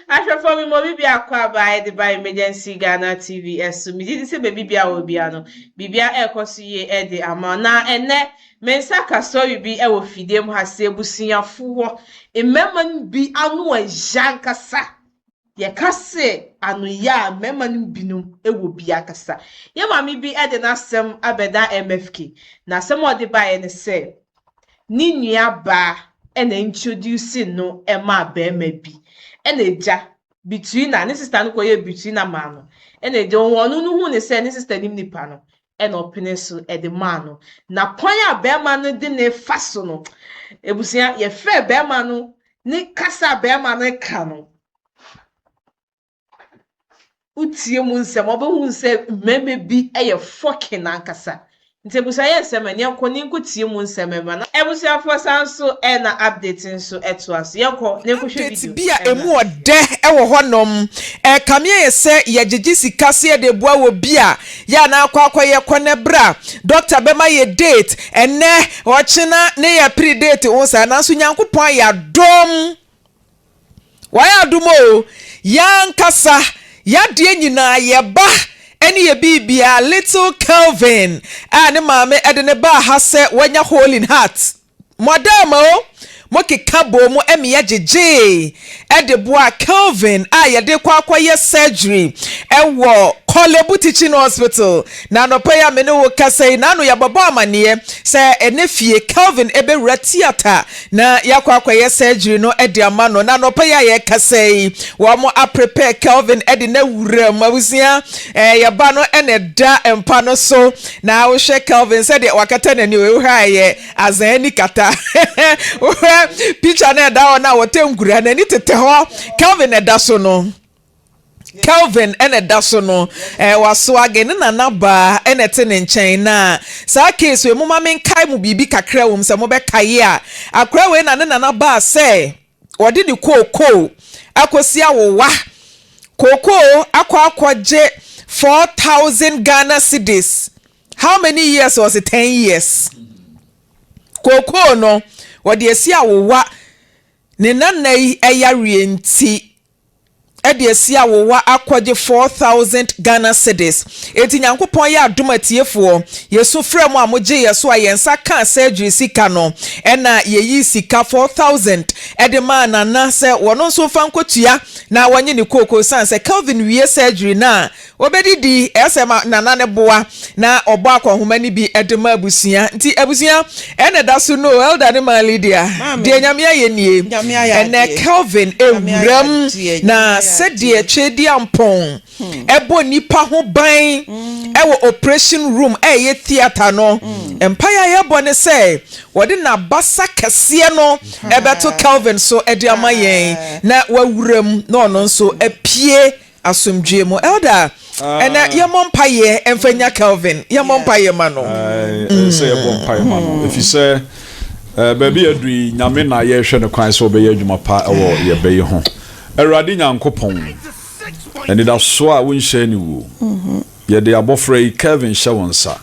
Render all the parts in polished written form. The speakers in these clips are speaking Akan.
Ahwɛfoɔ mi ma obi bi akɔ aba ɛde ba Emergency Ghana TV ɛso. Megye di sɛ baabi bia wɔ bia no, biribia ɛrekɔ so yie ɛde ama. Na ɛnɛ, me nsa ka story bi ɛwɔ fidie mu ha sɛ abusuafoɔ, mmarima no bi ano ɛya nkasa. Yɛka sɛ ano yɛ a, mmarima no binom ɛwɔ bi ankasa. Yɛ maame bi ɛde n'asɛm abɛda MFK. Na asɛm a ɔde baeɛ ne sɛ, ne nua baa ɛna introduce no ɛmaa barima bi. Ɛna agya between na ne sister no kɔyɛ between na maa no. Ɛna agya ɔno no hu ne sɛ ne sister nim nipa no. Ɛna ɔpene so ɛde maa no. Na kwan a barima no de ne fa so no, ebusua, yɛfrɛ barima no ne kasa a barima no ka no. Wotie mu nsɛm, ɔbɛhu sɛ mmarima bi yɛ fucking ankasa. Nti abusua, yɛ nsɛm ɛni yɛnkɔ ne nkɔ tie mu nsɛm ɛma na abusuafoɔ san so ɛna update nso ɛtoa so. Yɛnkɔ ne nkɔhwɛ update video. Bi a emu ɔdɛ ɛwɔ hɔnom, ɛkame yɛ sɛ yɛgyegye sika se yɛde boa wɔ bi a yɛ ana akɔ akɔyɛ kɔ ne bra, doctor bɛma yɛ date ɛnɛ, ɔkyena ne yɛ pre date ho saa. Nanso Nyankopɔn ayɛ adom, wɔayɛ adom o. Yɛankasa yadeɛ nyinaa yɛba ɛne yɛ biribia. Little Kelvin a ne maame ɛde ne baa ha sɛ wanya hole in heart, mɔdama o, mokeka bɔ mu ɛmi yɛgyegyee ɛde boa Kelvin a yɛde kɔ akɔyɛ surgery ɛwɔ Korle Bu Teaching Hospital. Na anɔpɛ yi a me ne wo kasa yi, n'ano yɛbɛbɔ amanneɛ sɛ ɛne fie Kelvin ɛbɛwura theatre na yɛakɔ akɔyɛ surgery no ɛde ama no. Na anɔpɛ yi a yɛkasa yi, wɔn aprepare Kelvin ɛde n'awura mu. Abusua, yɛba no ɛna ɛda mpa no so na wohwɛ Kelvin sɛdeɛ wakata n'ani o, wohwɛ a ɛyɛ azan ani kata. Wohwɛ picture no ɛda hɔ no a, wɔtɛ nkura n'ani tete hɔ. Kelvin ɛda so no, Kelvin ɛna ɛda so no, waso age ne nana baa ɛna ɛte ne nkyɛn. Na saa case wei, mo ma menkae mu biribi kakra wɔ mu sɛ mobɛkae a, akora wei na ne nana baa sɛ wɔde ne kookoo akɔsi awowa, kookoo akɔ akɔgye 4,000 Ghana cedis. How many years was it? 10 years. Kookoo no wɔde asi awowa, ne nana yi ɛyareɛ nti ɛde asi awowa akɔgye 4,000 Ghana cedis. Eti Nyankopɔn yɛ adom, atiefoɔ, yɛsu frɛ mu a mogye yɛ so a, yɛn nsa ka surgery sika no, ɛna yɛyi sika 4,000 ɛde maa nana sɛ wɔn nso mfa nkotua na wɔnye ne kooko, san sɛ Kelvin wie surgery na wɔbɛdidi. Ɛsɛ ma nana ne boa na ɔbɔ akɔnhoma no bi ɛde ma abusua. Nti abusua, ɛna ɛda so no, elder ne maa Lydia. Maame. Deɛ Nyame ayɛ nie. Nyame ayɛ ɛnɛ adeɛ. Kelvin Nyame ayɛ ewuram adeɛ, na Nyame ayɛ sɛdeɛ adeɛ. Twɛdi ampɔn ɛbɔ nipa ho ban ɛwɔ operation room, ɛyɛ theatre no, mpaeɛ a yɛbɔ ne sɛ wɔde n'abasa kɛseɛ no ɛbɛto Kelvin so ɛde ama yɛn na wawuram na ɔno nso apue asomdwie mu. Elder, ɛnɛ yɛmmɔ mpaeɛ ɛmfa nya Kelvin, yɛmmɔ mpaeɛ ma no. Sɛ yɛbɔ mpaeɛ ma no, ɛfiri sɛ baabi aduru yi, Nyame na yɛrehwɛ no kwan sɛ wɔbɛyɛ adwuma pa ɛwɔ yɛbɛyi ho. Awurade Nyankopɔn, anidasoɔ a wonhyɛ ne wuo, yɛde abɔfra yi Kevin hyɛ wo nsa.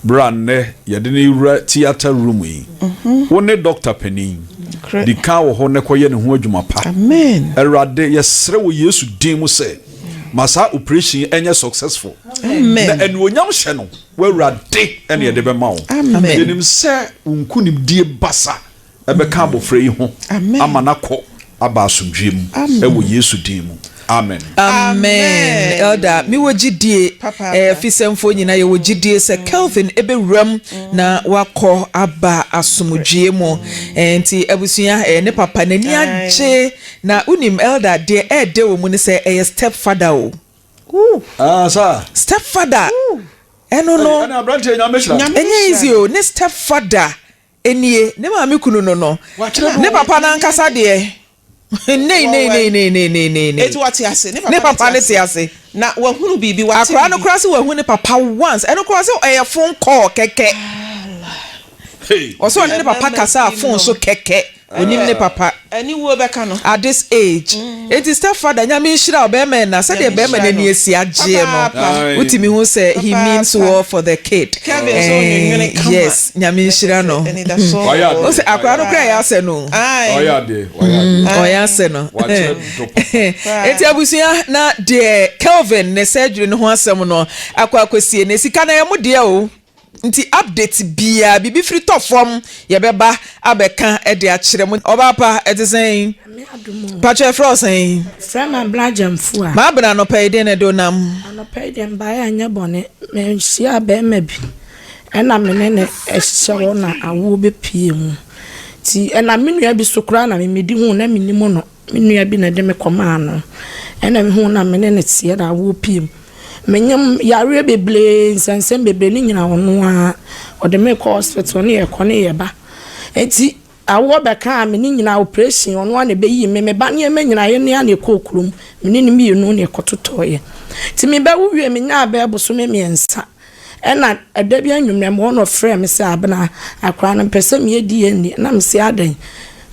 Berɛ a nnɛ yɛde ne wura theatre room yi, wo ne doctor panin di kan wɔ hɔ ne kɔyɛ ne ho adwuma pa. Amen. Awurade, yɛsrɛ wɔ Yesu din mu sɛ ma saa operation yi ɛnyɛ successful na Amen. anuonyam hyɛ no, w'Awurade, ɛne yɛde bɛma wo. Amen. Yɛnim sɛ wo nkonimdie basa ɛbɛka abɔfra yi ho Amen. ama nakɔ aba asomdwie mu. Amen. Ɛwɔ Yesu din mu, amen. Amen. Elder, mewɔ gyidie. Papa. Fisɛmfoɔ nyinaa yɛwɔ gyidie sɛ Kelvin ɛbɛwuram na wakɔ aba asomdwie mu. Nti abusua, ne papa n'ani agye. Na wonim, elder, deɛ ɛɛdɛ wɔ mu ne sɛ ɛyɛ step father o. Ah, saa. Step father ɛno no. Ɛne aberanteɛ, Nyame hyira. Nyame ɛnyɛ easy o. Ne step father enie, ne maame kunu no. Wakyerɛ Ne papa n'ankasa deɛ, nei nei nei nei nei nei nei nei. Eti wate ase. Ne papa ne te ase. Na wahunu biribi, wate Akwaraa no biribi. koraa sɛ wahu ne papa once, ɛno koraa sɛ ɛyɛ phone call kɛkɛ. Hey. Ɔsɛ ɔne ne papa Ɛmɛmɛ kasa a bi phone so nom. kɛkɛ. Onim ne papa. Aniwuo bɛka no. At this age. Enti step father Nyame nhyira wo bɛɛma ɛna sɛdeɛ Nyame bɛɛma nhyira n'ani no. asi agyeɛ no Papaapa. wotumi hu sɛ he means Papaapa. well for the kid. Kevin nso ɔnwenwene Eh, kama. yes Nyame Na nhyira kyerɛ no. sɛ anidasoɔ Wayɛ wɔ adeɛ. hɔ. Wo sɛ akwadaa no koraa yɛ asɛ no. Ae. Wayɛ adeɛ, wayɛ adeɛ. Ɔyɛ asɛ no. Wakyerɛ dɔ papa. Enti abusua na deɛ Kelvin ne surgery no ho asɛm no akɔ akɔsie no sika no ɛyɛ mo deɛ o. Nti update biaa biribi firi tɔ fam yɛbɛba abɛka de akyerɛ mo. Ɔbaa pa ɛte sɛn? Nyame adom o. Pakyɛ yɛfrɛ wo sɛn? Frɛ me Abena Gyamfua. Maabena anɔpa yi deɛn na ɛde wo nam? Anɔpa yi deɛ mebaeɛ a ɛnyɛ bɔne. Mehyiaa barima bi ɛna me ne no hyehyɛ hɔ na awoɔ bɛpue mu. Nti ɛnam me nua bi so koraa na me medi huu na mennim no. Me nua bi na ɛde me kɔmaa no. Ɛna mehuu na me ne no teɛ na awoɔ pue mu. Menyem yareɛ bebree, nsɛnsɛm bebree ne nyinaa ɔno ara. Ɔde me kɔ hospital ne yɛkɔ ne yɛba. Nti awoɔ bɛkaa me ne nyinaa operation ɔno ara na ɛbɛyii me. Me ba nneɛma nyinaa yɛn ara na yɛkɔɔ kurom. Me ne no mmienu na yɛkɔtotɔeɛ. Nti mebɛwo wie menyaa bɛyɛ bosome mmiɛnsa. Ɛna ɛda bi anwummerɛ mewɔ hɔ na ɔfrɛɛ me sɛ Abena akwadaa no mepɛ sɛ meyɛ DNA. Ɛna mese adɛn?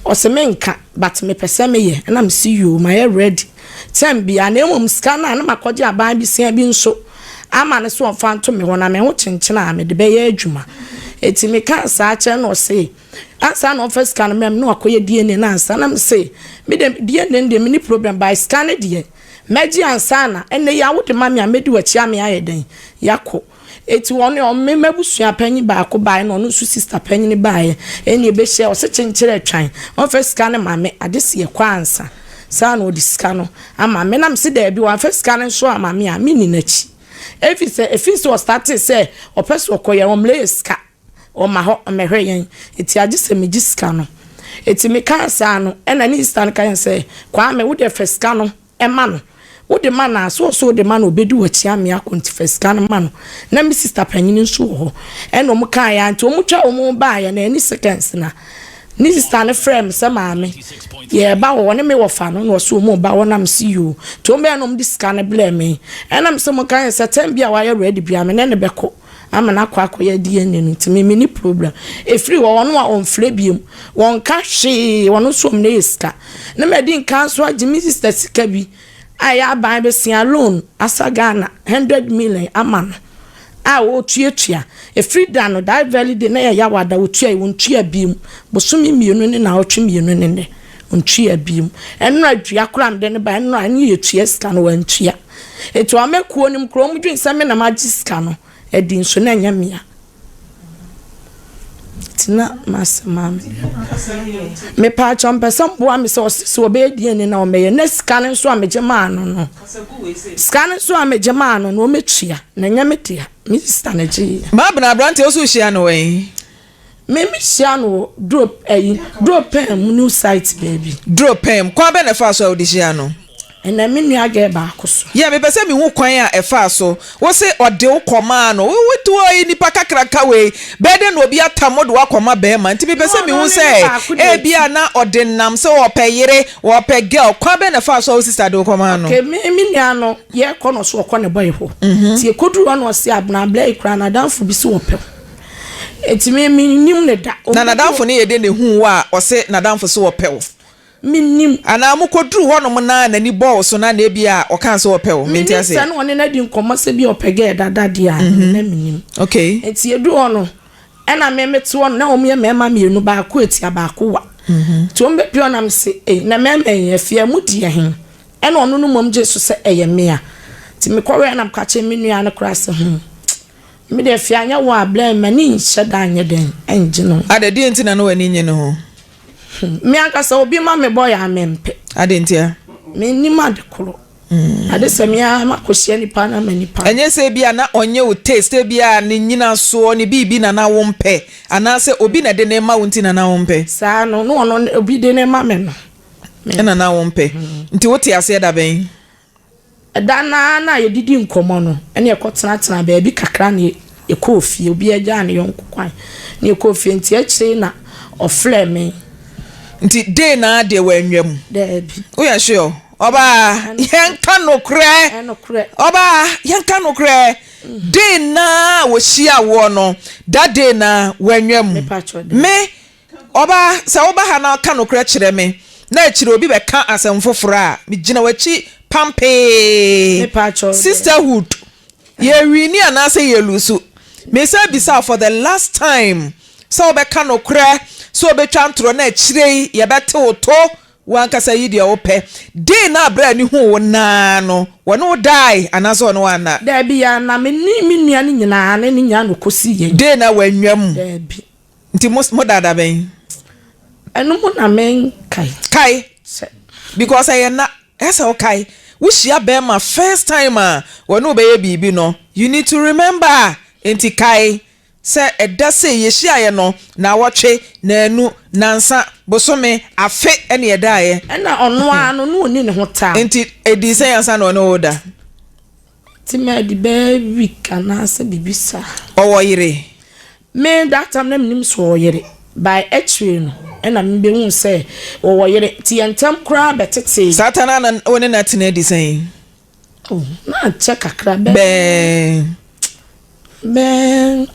Ɔse menka but mepɛ sɛ meyɛ. Ɛna mese yoo mayɛ ready term biara na mmom sika no a na makɔgye aban besia bi nso ama no sɛ ɔmfa nto me hɔ na me ho kyenkyene a mede bɛyɛ adwuma. Enti mekaa saa kyerɛ no na ɔse ansa na ɔmfa sika no mmrɛ me na wakɔyɛ DNA no ansa. Na mese me deɛ DNA no deɛ menni problem but sika no deɛ Mɛgye ansa na, ɛnnɛ yi a wode ma me a mɛdi w'akyi ame ayɛ dɛn? Yɛakɔ. Enti wɔne ɔme m'abusua panyin baako baeɛ na ɔno nso sista panyin baeɛ. Ɛnna yɛbɛhyia, ɔse kyenkyere atwan, ɔmfa sika no ma me, agye sɛ yɛkɔ ansa. Saa na ɔde sika no ama me. Na mese daabi, wamfa sika no nso amma me a, menni n'akyi. Ɛfiri sɛ, ɛfiri sɛ ɔstartee sɛ ɔpɛ sɛ ɔkɔ yɛn, ɔmmrɛ yɛ sika. Ɔmma hɔ mmɛhwɛ yɛn, enti agye sɛ megye sika no. Enti mekaa saa no, ɛnna ne sista no ka kyerɛɛ no sɛ, Kwame, wo deɛ fa sika no ma no. Wode ma no a, sɛ ɔsɛ wode ma no a, ɔbɛdi w'akyi amee akɔ, nti fa sika no ma no. Ná me sista panyin nso wɔ hɔ. Ɛnna wɔkaeɛ ara nti, wɔtwaa wɔn ho baeɛ no, ɛne seconds na ne sista no frɛɛ me sɛ, Maame, yɛreba hɔ. Ɔne me wɔfa no, na ɔse wɔreba hɔ, na mese yoo. Nti wɔbɛyɛ na wɔde sika no brɛɛ me. Ɛnna mese monka kyerɛ no sɛ, tɛm bi a wayɛ ready biara, me ne no bɛkɔ. ama no akɔ akɔyɛ DNA no nti me menni problem. Ɛfiri hɔ ɔno a ɔmfrɛ biom, wɔnka hwee, ɔno nso ɔmena yɛ sika. Na madi nka nso agye me sister sika bi a ɛyɛ aban bɛsia loan asa Ghana 100 million ama no a ɔtuatua. Ɛfiri da no that very day na yɛ Yawada ɔtua yi ɔntua biom. Bosome mmienu ne naawɔtwe mmienu ne nnɛ ɔntua biom. Ɛnora dua koraa mede no ba ɛnora ne yɛtua sika no wantua. Enti wɔama kuo no mu koraa wɔdwene sɛ me na magye sika no adi nso na ɛnyɛ mea. Nti na m'asɛm a me mepaakyɛw mpɛ sɛ mboa me sɛ ɔse sɛ ɔbɛyɛ DNA na ɔmmɛyɛ na sika no nso a megye maa no no sika no nso a megye maa no no ɔmɛtua na ɛnyɛ me dea me sista na gyeeɛ. Maabena aberanteɛ wo so wohyia no wɛn? Me me hyia no wɔ duro ɛyi duro pɛn mu new site baabi. Duro pɛn mu kwan bɛn na ɛfaa so a wode hyia no? Ɛnam me nua girl baako so. Yeah mepɛ sɛ mehu kwan a ɛfaa so. Wo se ɔde wo kɔmaa no. Wo wo wo yi nipa kakraka wei bɛyɛ dɛn na obi atam wo de wo akɔma bɛɛma nti mepɛ sɛ No mehu ɔno ne ne sɛ baako deɛ ebia na ɔde nam sɛ ɔpɛ yere ɔpɛ girl kwan bɛn na ɛfaa so a wo sister de wo kɔmaa no? Okay me me nua no yɛkɔ no ɔso ɔkɔ ne boy hɔ nti yɛkɔduru hɔ na ɔse abena abla yi koraa nadamfo bi se ɔpɛ wo. Enti me mennim no da. Na n'adamfo no yɛ dɛn na ehuu wo a ɔse n'adamfo se ɔpɛ wo? Mennim. Anaa mokoduruu hɔnom no ara n'ani bɔɔ wo so na na ebia ɔkaa sɛ ɔpɛ wo? Mente Mennim aseɛ. sɛ na ɔne no adi nkɔmmɔ sɛ bi a ɔpɛ girl dada deɛ a, me na mennim. Okay. Enti yɛduruu hɔ no, ɛna me mete hɔ no, na wɔyɛ mmarima mmienu, baako atia, baako wa. Nti wɔbɛpue hɔ na mese, ei, na mmarima yi, afie a modi ɛhe? Ɛna ɔno no mmom gyee so sɛ ɛyɛ me a. Nti mekɔwɛɛ na meka kyerɛɛ me nua no koraa sɛ, hmm. Me deɛ fie anyɛ wo a blɛ m'ani nhyɛ da nyɛ dɛn ngye ne ho. Adɛ deɛ nti na na w'ani nnye ne ho? Hmm me ankasa obi ma me bɔ yɛ a mempɛ. Adɛn ntia? Mennim ade koro. Ade sɛ me ara makɔhyia nipa na ma nipa. Ɛnyɛ sɛ ebia na ɔnyɛ wo taste, ebia ne nyinasoɔ, ne biribi na na wompɛ, anaasɛ obi na ɛde no rema wo nti na na wompɛ? Saa no, na ɔno obi de no rema me no. Ɛna na wompɛ. Nti wote aseɛ da bɛn? Da no ara na yɛdidi nkɔmmɔ no, ɛnna yɛkɔtenatenaa baabi kakra na yɛkɔɔ fie. Obiara gyaa ne yɔnko kwan na yɛkɔɔ fie. Nti akyire yi na ɔfrɛɛ me. Nti day no ara deɛ wannwa mu? Daabi. Woyɛ sure? Ɔbaa, yɛnka nokorɛ. Ɛnokorɛ. Ɔbaa, yɛnka nokorɛ. Day no ara a wɔhyiaa woɔ no, that day no ara wannwa mu? Mepa kyɛw, daabi. Me, Ɔbaa, sɛ woba ha na woka nokorɛ kyerɛ me, na akyire obi bɛka asɛm foforɔ a, megyina w'akyi pampee. Mepaakyɛw dɛ. Sisterhood, yɛ wini anaasɛ yɛ lusu? Mesan bisa wo for the last time sɛ wobɛka nokorɛ, sɛ wobɛtwa ntorɔ na akyire yi yɛbɛte wo to, wo ankasa yi deɛ wopɛ. Day no a bra no huu wo no ara no, wɔne wo dae anaasɛ wɔne wo anna? Daabi, yɛanna. Me ne me nua no nyinaa ne ne nyinaa na ɔkɔsii yɛn. Day no a wannwa mu? Daabi. Nti mo mo da da bɛn? Ɛno mu na menkae. Kae. Sɛ. Because ɛyɛ nna, ɛsɛ wo kae. Wo hyia bɛɛma first time a wɔne wo bɛyɛ biribi no, you need to remember. Nti kae sɛ ɛda sei yɛhyiaeɛ no, naawɔtwe, naanu, nansa, bosome, afe ɛne yɛdaeɛ. Ɛna ɔno ara no, na ɔnni ne ho taa. Nti ɛdii sɛn ansa na ɔne wo reda? Nti madi bɛyɛ week anaasɛ biribi saa. Ɔwɔ yere? Me that time na menim sɛ ɔwɔ yere by akyire no ɛna me bɛhuu sɛ ɔwɔ yere nti yɛn ntɛm koraa bɛtetee. Saa ta no a na wo ne no atena adi sɛn? Oh na akyɛ kakra bɛɛ. Bɛɛ. Bɛɛ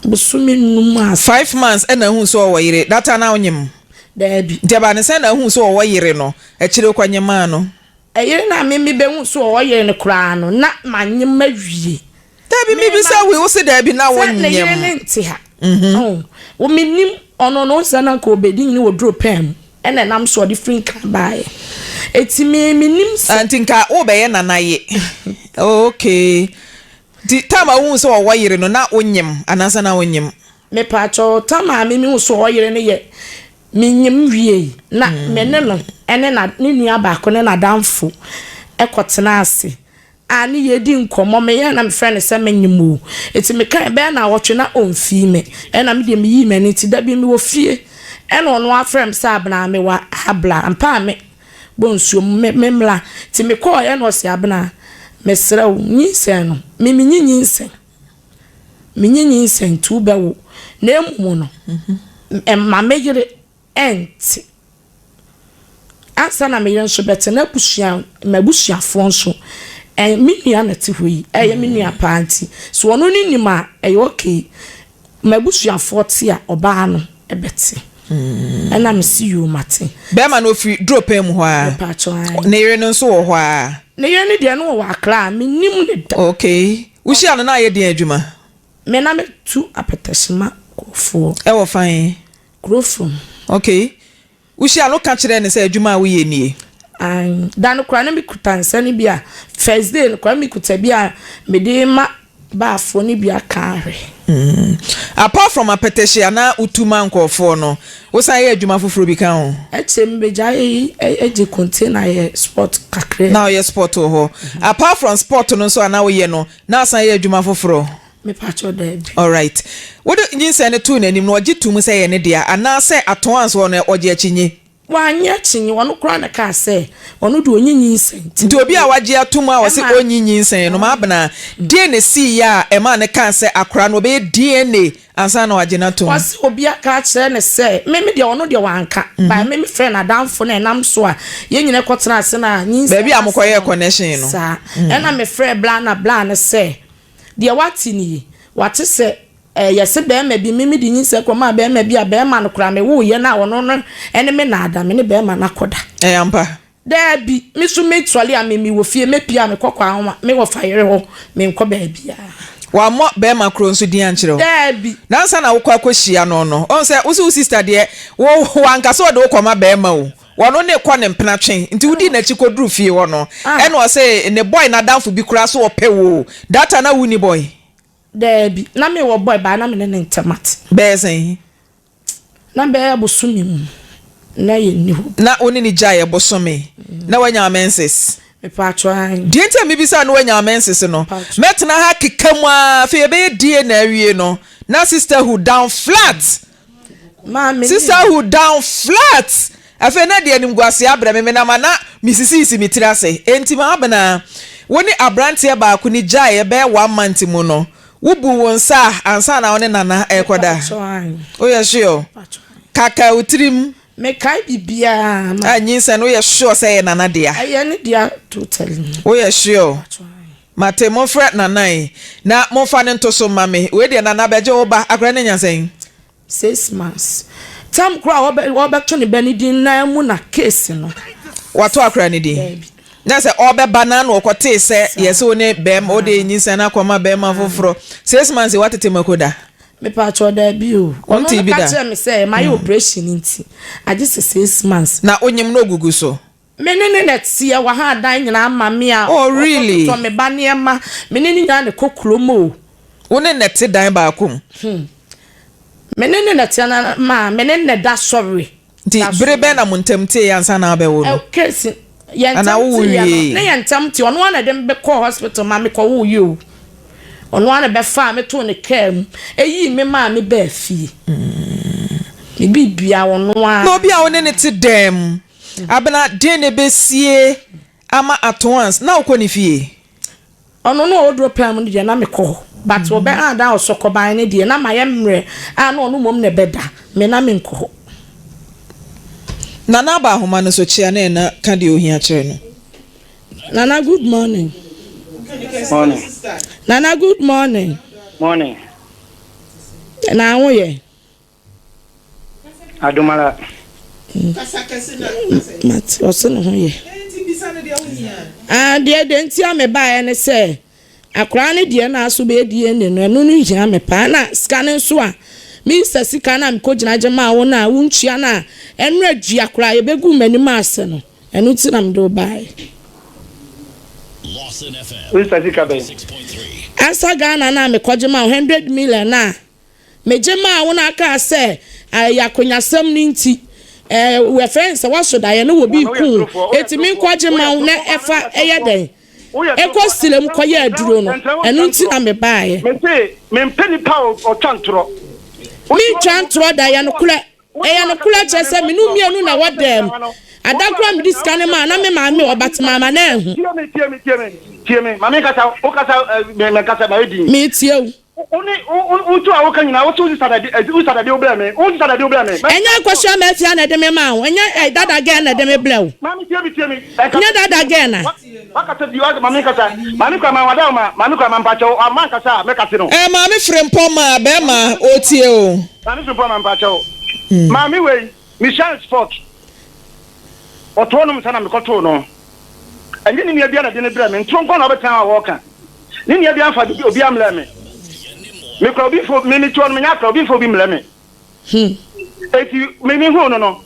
bosome num a. 5 months ɛna ahuu sɛ ɔwɔ yere, that time na wonyem? Daabi. Nti ɛbaa ne sɛn na ahuu sɛ ɔwɔ yere no akyire wokɔ nyemaa no? Ɛyere no a me mebɛhuu sɛ ɔwɔ yere no koraa no na manyem awie. Dabi mebisa wo, wo se dabi na wo Sɛ ne yere nyem. ne nte ha. Ɔho. Wo menim ɔno no sɛ na nka ɔbɛdi nyini wɔ duro pɛn mu ɛna ɛnam so ɔde firi Nkran baeɛ. Eti me menim sɛ. Ah nti nka wo bɛyɛ nana ye. Oh okay. Nti time a wohuu sɛ ɔwɔ yere no na wo nyem anaasɛ na wo nyem? Mepaakyɛw time a me mehu sɛ ɔwɔ yere no yɛ me nyem wiei na me ne no ɛne na ne nua baako ne n'adamfo ɛkɔ tena ase a ne yɛredi nkɔmmɔ, meyɛɛ na mefrɛ no sɛ menyem o. Enti mekae bɛyɛ nnawɔtwe na ɔmfii me. Ɛna me deɛ meyii m'ani nti da bi mewɔ fie ɛna ɔno ara frɛɛ me sɛ Abena mewɔ ha bla ampa a me bɔ nsuo mu me memmla. Nti mekɔɔeɛ ɛna ɔse Abena mesrɛ wo nyinsɛn no me menyi nyinsɛn menyi nyinsɛn nti wobɛwo na mmom no mma me yere ɛnte. Ansa na me yere nso bɛte, n'abusua, m'abusuafoɔ nso, ɛ, me nua na ɛte hɔ yi, ɛyɛ me nua paa nti, sɛ ɔno ne nim a, ɛyɛ okay. M'abusuafoɔ te a, ɔbaa no bɛte. Ɛna me se yoo, mate. Bɛrima no ɔfiri Duropɛn mu hɔ ara? Mepaakyɛw, ae. Ne yere no nso wɔ hɔ ara? Ne yere no deɛ, no ɔwɔ Accra, mennim no da. Okay. Wohyia no na ayɛ deɛn adwuma? Me na metu apɛtɛhyema nkurɔfoɔ. Ɛwɔ fa he? Kuro fam. Okay. Wohyia no woka kyerɛɛ no sɛ adwuma a woyɛ nie? Ae. Da no koraa na mekuta nsa no bi a, first day no koraa na mekuta bi a mede rema baafoɔ no bi aka ahwɛ. Apart from apɛtɛhye a na wotu ma nkurɔfoɔ no, wosan yɛ adwuma foforɔ bi ka ho? Akyire mebɛgyae gye container yɛ sport kakra. Na woyɛ sport wɔ hɔ. Apart from sport no nso a na woyɛ no, na asan yɛ adwuma foforɔ? Mepakyɛw, daabi. Alright. Wode nyinsɛn no too n'anim no, ɔgye toom sɛ ɛyɛ ne dea, anaasɛ atɔn anso ɔno ɔgye akyinnye? Wannye akyinnye, ɔno koraa na ɛkaa sɛ ɔno deɛ ɔnyi nyinsɛn nti. Nti obi a wagye atom a ɔse ɔnyi nyinsɛn no, Maabena, deɛn na ɛsiiɛ a ɛmaa no kaa sɛ akwadaa no ɔbɛyɛ DNA ansa na wagye no atom? Ɔse obi aka akyerɛ no sɛ, me me deɛ ɔno deɛ wanka, but me mefrɛɛ n'adamfo no a ɛnam so a yɛn nyinaa kɔtenaa ase na nyinsɛn Baabi a asɛm mokɔyɛɛ no, connection no. saa, ɛna mefrɛɛ bla na bla no sɛ, Deɛ wate nie, wate sɛ eh, yɛse bɛɛma bi, me mede nyinsɛn kɔmaa bɛɛma bi a bɛɛma no koraa mewooyɛ no a ɔno no ɛne me na ada, me ne bɛɛma no akɔda. Ɛyɛ ampa? Daabi, me nso me sɔre a me mewɔ fie, mɛpie a mekɔ kɔ ahoma, me wɔfa yere hɔ, menkɔ baabiara. Wammɔ bɛɛma korɔ nso din ankyerɛ wo? Daabi. Na ansa na wokɔ akɔhyia no no, ɔhu sɛ wo se wo sister deɛ, wo, wanka sɛ ɔde wo kɔma bɛɛma o, Wɔno ne kɔ ne mpena twe nti wodii nakyi kɔduru fie hɔ no ɛna ɔse ne boy nadamfo bi koraa so ɔpɛ wo o that time na wonni boy? Daabi na me wɔ boy baa na me ne ne ntɛm ate. Bɛyɛ sɛn? Na bɛyɛ bosome mu na yɛ nni hɔ. Na wo ne no gyaeɛ bosome na wanya wo menses? Mepatwɔ ae. Deɛ nti a mebisa na wanya wo menses no mɛtena ha keka mu ara afei yɛbɛyɛ DNA awie no na sisterhood down flat. Sisterhood down flat! Afei na deɛ animguaseɛ abrɛ me, menam a na mesisisisi me tiri ase. Enti Maabena, wo ne aberanteɛ baako no gyaeɛ bɛyɛ one month mu no, wobuu wo nsa a ansa na wo ne Nana rekɔda? Woyɛ sure? Kaka wo tirim. Mekae biribiara. A nyinsɛn no woyɛ sure sɛ ɛyɛ Nana dea? Ɛyɛ ne dea totally. Woyɛ sure? Mate, momfrɛ Nana yi na momfa no nto so mma me. Wei deɛ Nana bɛgye wo ba. Akwadaa no anya sɛn? 6 months. Tam koraa a wɔbɛ wɔbɛto ne ba no din nan mu na case no. Wato akora no din? Daabi. Na sɛ ɔbɛba na na ɔkɔtee sɛ yɛsɛ wo ne bɛrima wode nyinsɛn no akɔma bɛrima foforɔ. 6 months watete mako da? Mepaakyɛw daabi o. Ɔno Wontee no bi ka da? kyerɛɛ me sɛ mayɛ operation nti agye sɛ 6 months. Na onyim na ogugu so? Me ne ne na ɛteɛ, waha adan nyinaa ama me a Oh really? ɔkɔtotɔ me ba nneɛma, me ne ne nyinaa na ɛkɔ kurom o. Wo ne no te dan baako mu? Me ne ne na ɛteɛ na ma me ne no na ɛda sɔre. Nti Da bere sɔre. bɛn na mo ntam teeɛ ansa na wabɛwo no? Ɛ case yɛn Anaa ntam wowo teeɛ no, wiee? ne yɛn ntam te, ɔno ara na ɛde me kɔɔ hospital ma mekɔwoeɛ o. Ɔno ara na ɛbɛfaa me too ne kaa mu, ɛyii me maa me baa fie. Me biribiara ɔno ara. Na obi a wo ne no te dan mu, Abena, deɛn na ɛbɛsie ama at once na wokɔ ne fie? Ɔno no ɔwɔ duro pɛn mu no deɛ na mekɔ hɔ but ɔbɛ ada ɔsɔkɔban no deɛ na mayɛ mmerɛ a na ɔno mmom na ɛbɛda me na menkɔ hɔ. Nana aba ahoma no so kyea na ɛna ka deɛ ohia kyerɛ no. Nana good morning. Morning. Nana good morning. Morning. Na ho yɛ. Adomara. Mate ɔse ne ho yɛ. Ah deɛ deɛ nti a mebaeɛ ne sɛ akwaraa no deɛ na aso bɛyɛ DNA no ɛno no hia me paa na sika no nso a mesa sika no a mekɔgyina gye maa wo no a wontua no a ɛno adua koraa yɛbɛgu m'anim ase no ɛno nti na mede wo baeɛ. Mesa sika bɛn? Asa Ghana no a mekɔgye maa wo 100 million a Megye maa wo na kaa sɛ ɛyɛ akonyasɛm no nti ɛɛ wɔfrɛ no sɛ woaso daeɛ na obi reku wo enti menkɔgye ma wo na ɛfa ɛyɛ dɛn ɛkɔ srem kɔyɛ aduro no ɛno nti na mebaeɛ. Mese mempɛ nipa a ɔtwa ntorɔ. Mentwa ntorɔ da ɛyɛ nokorɛ ɛyɛ nokorɛ kyerɛ sɛ me ne wo mmienu na ɛwɔ dɛm ada koraa a mede sika no maa na me maame wɔ but mamma no anhu. Tie me tie me tie me tie me ma menkasa wokasa menkasa mayɛ din. Metie wo. Wo ne wo wo tu a woka nyinaa wo se wo sisa dade wo sisa dade wo brɛ me wo sisa dade wo brɛ me. Ɛnyɛ akosua mafia na ɛde me maa wo ɛnyɛ eh, dada girl na ɛde me brɛ wo. Maame tie me tie me. Ɛnyɛ dada girl na. Wakasa bi wa maame nkasa maame kura ma wada ma maame kura ma mpakyɛw ama nkasa a mɛkase no. Eh maame frempɔ ma bɛɛma otie o. Maame frempɔ ma mpakyɛw maame wei mehyia no sport. Ɔtɔɔ nom nsa na mekɔtoo no. Ɛnyɛ ne nua biara na ɛde no brɛɛ me. Ntoro nko na ɔbɛtena hɔ a ɔreka. Ne nua biara mfa obiara mmrɛɛ me. Mekura obi mfa me mete hɔ no menyɛ akora obi mfa obi mmrɛ me. Enti me mehuu no no,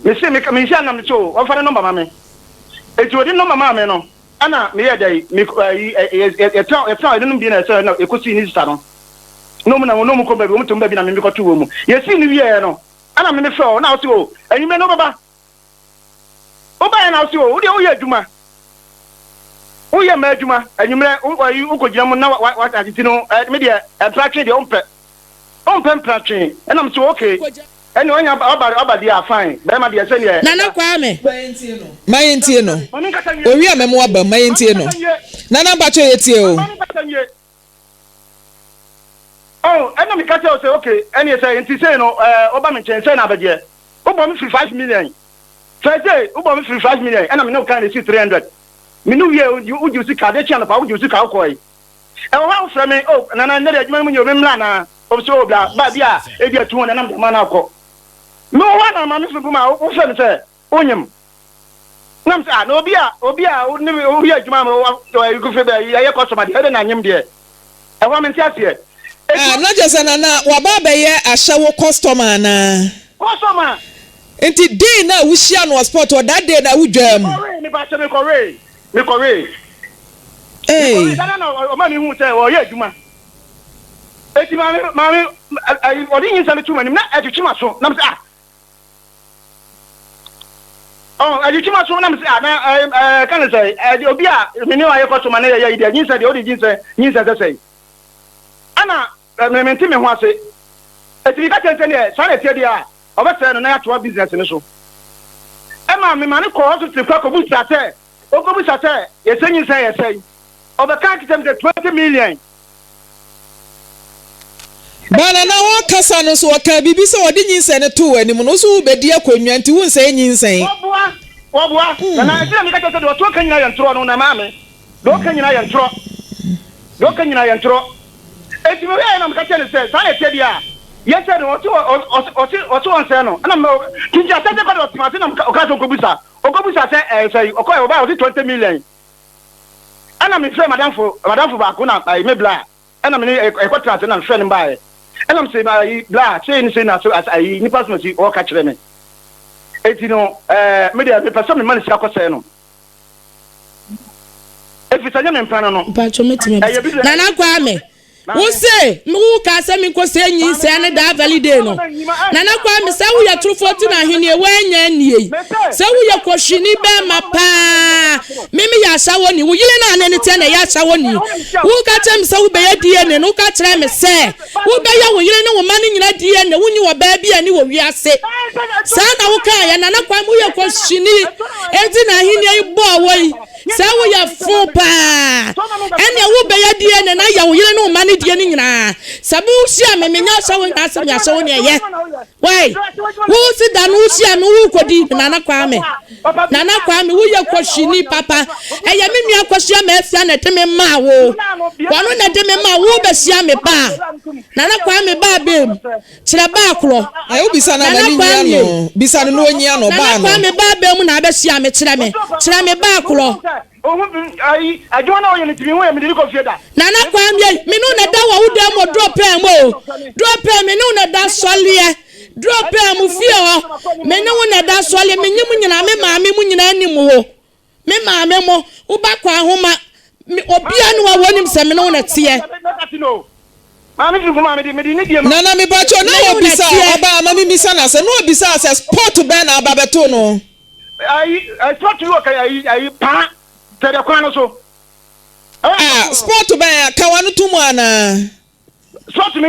mese meka mehyia no na mese o ɔmfa ne nɔmba ma me. Enti ɔde ne nɔmba maa me no ɛna meyɛɛ dɛn me ɛyi yɛtena yɛtena ɛno nom bi na ɛsɛ na ɛkɔsii ne sista no. Na ɔmu na na ɔmu kɔ baabi ɔmu tom baabi na me mekɔtoo wɔ mu. Yɛsii no wieɛ no ɛna me mefrɛ wo na wose o anwummerɛ no wobɛba. Wobaeɛ na wose o wodeɛ woyɛ adwuma woyɛ mmaa adwuma anwummerɛ wokɔgyina mu na watete no me deɛ mpratwe deɛ wompɛ wompɛ mpratwe ɛna mese okay ɛne wanya ɔba ɔba deɛ a fine bɛrima deɛ sɛdeɛ Nana Kwame. Ma yɛntie no. Owie a mɛmo aba mu. Ma yɛntie no. Nana mpakyɛ yɛtie o. Oh, ɛna meka kyerɛ wo sɛ okay, ɛneɛ sɛ nti sei no ɛɛ woba me nkyɛn sɛn na abɛgyeɛ? Wobɔ me firi 5 million. First day wobɔ me firi 5 million ɛna me ne wo kan na esi 300. Me ne wo wie wogye wo sika, adeɛ kye anɔpa wogye wo sika wokɔe. Ɛwɔ hɔ a wofrɛ me, oh Nana nnɛ deɛ adwuma no mu nyɛ o, memmra anaa? Ɔm sɛ oh bra, baa bi a ebi a 200 na mede ama no akɔ. Mewɔ hɔ a na maame firi ma wofrɛ me sɛ wonyem. Nam sɛ ah na obi a obi a wo ne woyɛ adwuma ma wo ɛyɛ customer deɛ ɛdɛ na anyem deɛ. Ɛhɔ a mente aseɛ. Ah, na kyerɛ sɛ Nana waba abɛyɛ ahyɛwo customer anaa? Customer! Nti day no a wohyia no wɔ spot hɔ, that day na wodwaa mu? Mekɔwee, mepakyɛ mekɔwee, mekɔwee. Ei. Mekɔwee, da no na ɔma me hu sɛ ɔyɛ adwuma. Eti maame, maame, ayi, ɔde nyinsɛn no too m'anim na ɛtwetwe m'aso, na mesɛ ah. Oh, ɛtwetwe m'aso na mesɛ ah, na ɛɛ, ɛɛ, ka ne sɛ, ɛɛ, obi a me ne ayɛ customer na yɛyɛ yi deɛ, nyinsɛn deɛ, wode nyinsɛn, nyinsɛn sɛ sɛn. Ɛna me mente me ho ase. Eti meka kyerɛ no sɛ neɛ saa na ɛteɛ deɛ a, ɔbɛsɛe no na yɛatoa business no so. Ɛma mema no kɔɔ hospital kɔ kɔbusa sɛ, ɔkɔbusa sɛ yɛsɛ nyinsɛn yɛ sɛn. Ɔbɛka kyerɛ me sɛ 20 million. Ba na na ɔrekasa no nso ɔkaa biribi sɛ ɔde nyinsɛn no too w'anim no, wo nso wobɛdi akonnwa nti wonsɛe nyinsɛn. Wɔboa, wɔboa. Nana, ɛnti na meka kyerɛ sɛ deɛ ɔto ka nyinaa yɛ ntorɔ no na ɛmaa me. Deɛ ɔka nyinaa yɛ ntorɔ. Deɛ ɔka nyinaa yɛ ntorɔ. Enti mehwɛeɛ na meka kyerɛɛ no sɛ, saa na ɛteɛ deɛ a, Yɛsɛ no ɔse ɔse ɔse ɔnsɛn no ɛna mɛ tinti asɛsɛ kɔ de ɔtema ase na ɔka sɛ ɔkɔbusa ɔkɔbusa sɛ ɛɛ sɛ ɔkɔ ɔba ɔse 20 million ɛna mefrɛ madamfo madamfo baako na ɛɛ me bla ɛna me ne ɛkɔ tena ase na mefrɛ no baeɛ ɛna mese ayi bla sei ne sei na so ayi nipa so na si ɔka kyerɛ me eti no ɛɛ me deɛ mepɛ sɛ mema ne sika kɔsɛɛ no efi sɛ nyɛ me mpɛ no no Mpatsɔ mɛtumi ɛyɛ bi Nana Kwame wo se me wo kaa sɛ menkɔ sɛ nyinsɛn ne daa valid day no. Nana Kwame sɛ woyɛ torofoɔ ti na ahennie woanya nnie yi. Sɛ woyɛ kɔhwini bɛɛma paa me meyɛ ahyawoni wo yere no a ne ne teɛ na ɛyɛ ahyawoni. Wo ka kyerɛ me sɛ wobɛyɛ DNA no wo ka kyerɛ me sɛ wobɛyɛ wo yere ne wo mma no nyina DNA wonni ɔbaa bi ani wɔ wiase. Saa na wo kaeɛ Nana Kwame woyɛ kɔhwini enti na ahennie yi bɔɔ wo yi. Sɛ woyɛ fo paa ɛneɛ wo bɛyɛ DNA na ayɛ wo yere ne wo mma no deɛ no nyinaa. Sɛ me wo hyia me menya ahyɛ wo nyinaa sɛ me ahyɛ wo neɛ yɛ. Wai wo si da no wo hyia me wo kɔdi Nana Kwame Nana Kwame wo yɛ kɔhwini papa ɛyɛ me nua kɔhyia ma afia na ɛde me maa wo wɔno na ɛde me maa wo bɛhyia me baa Nana Kwame baa bɛm Kyerɛ baa korɔ. Ɛ wo bisa no a Nana ma no nyia Kwame. no. Bisa no na ɔnyia no, Nana baa no. Kwame baa bɛn mu na abɛhyia me kyerɛ me kyerɛ me baa korɔ. Nana Kwame ei me ne wo na da wɔ wo dan mu o duro pɛɛ mu o duro pɛɛ me ne wo na da sɔleɛ duro pɛɛ mu fie hɔ me ne wo na da sɔleɛ me nye mo nyinaa me maame mo nyinaa nim wo. Me maame mo, wo ba kɔ ahoma, me, obia ne wa wɔnim sɛ me ne wo na teɛ. Nana mepakyɛw na Me ne wo na obisa teɛ. ɔbaa ma me misa no asɛm na obisa sɛ spot bɛn na aba bɛtoo no. Ah spot bɛn a ka wano to mu anaa. Spot bi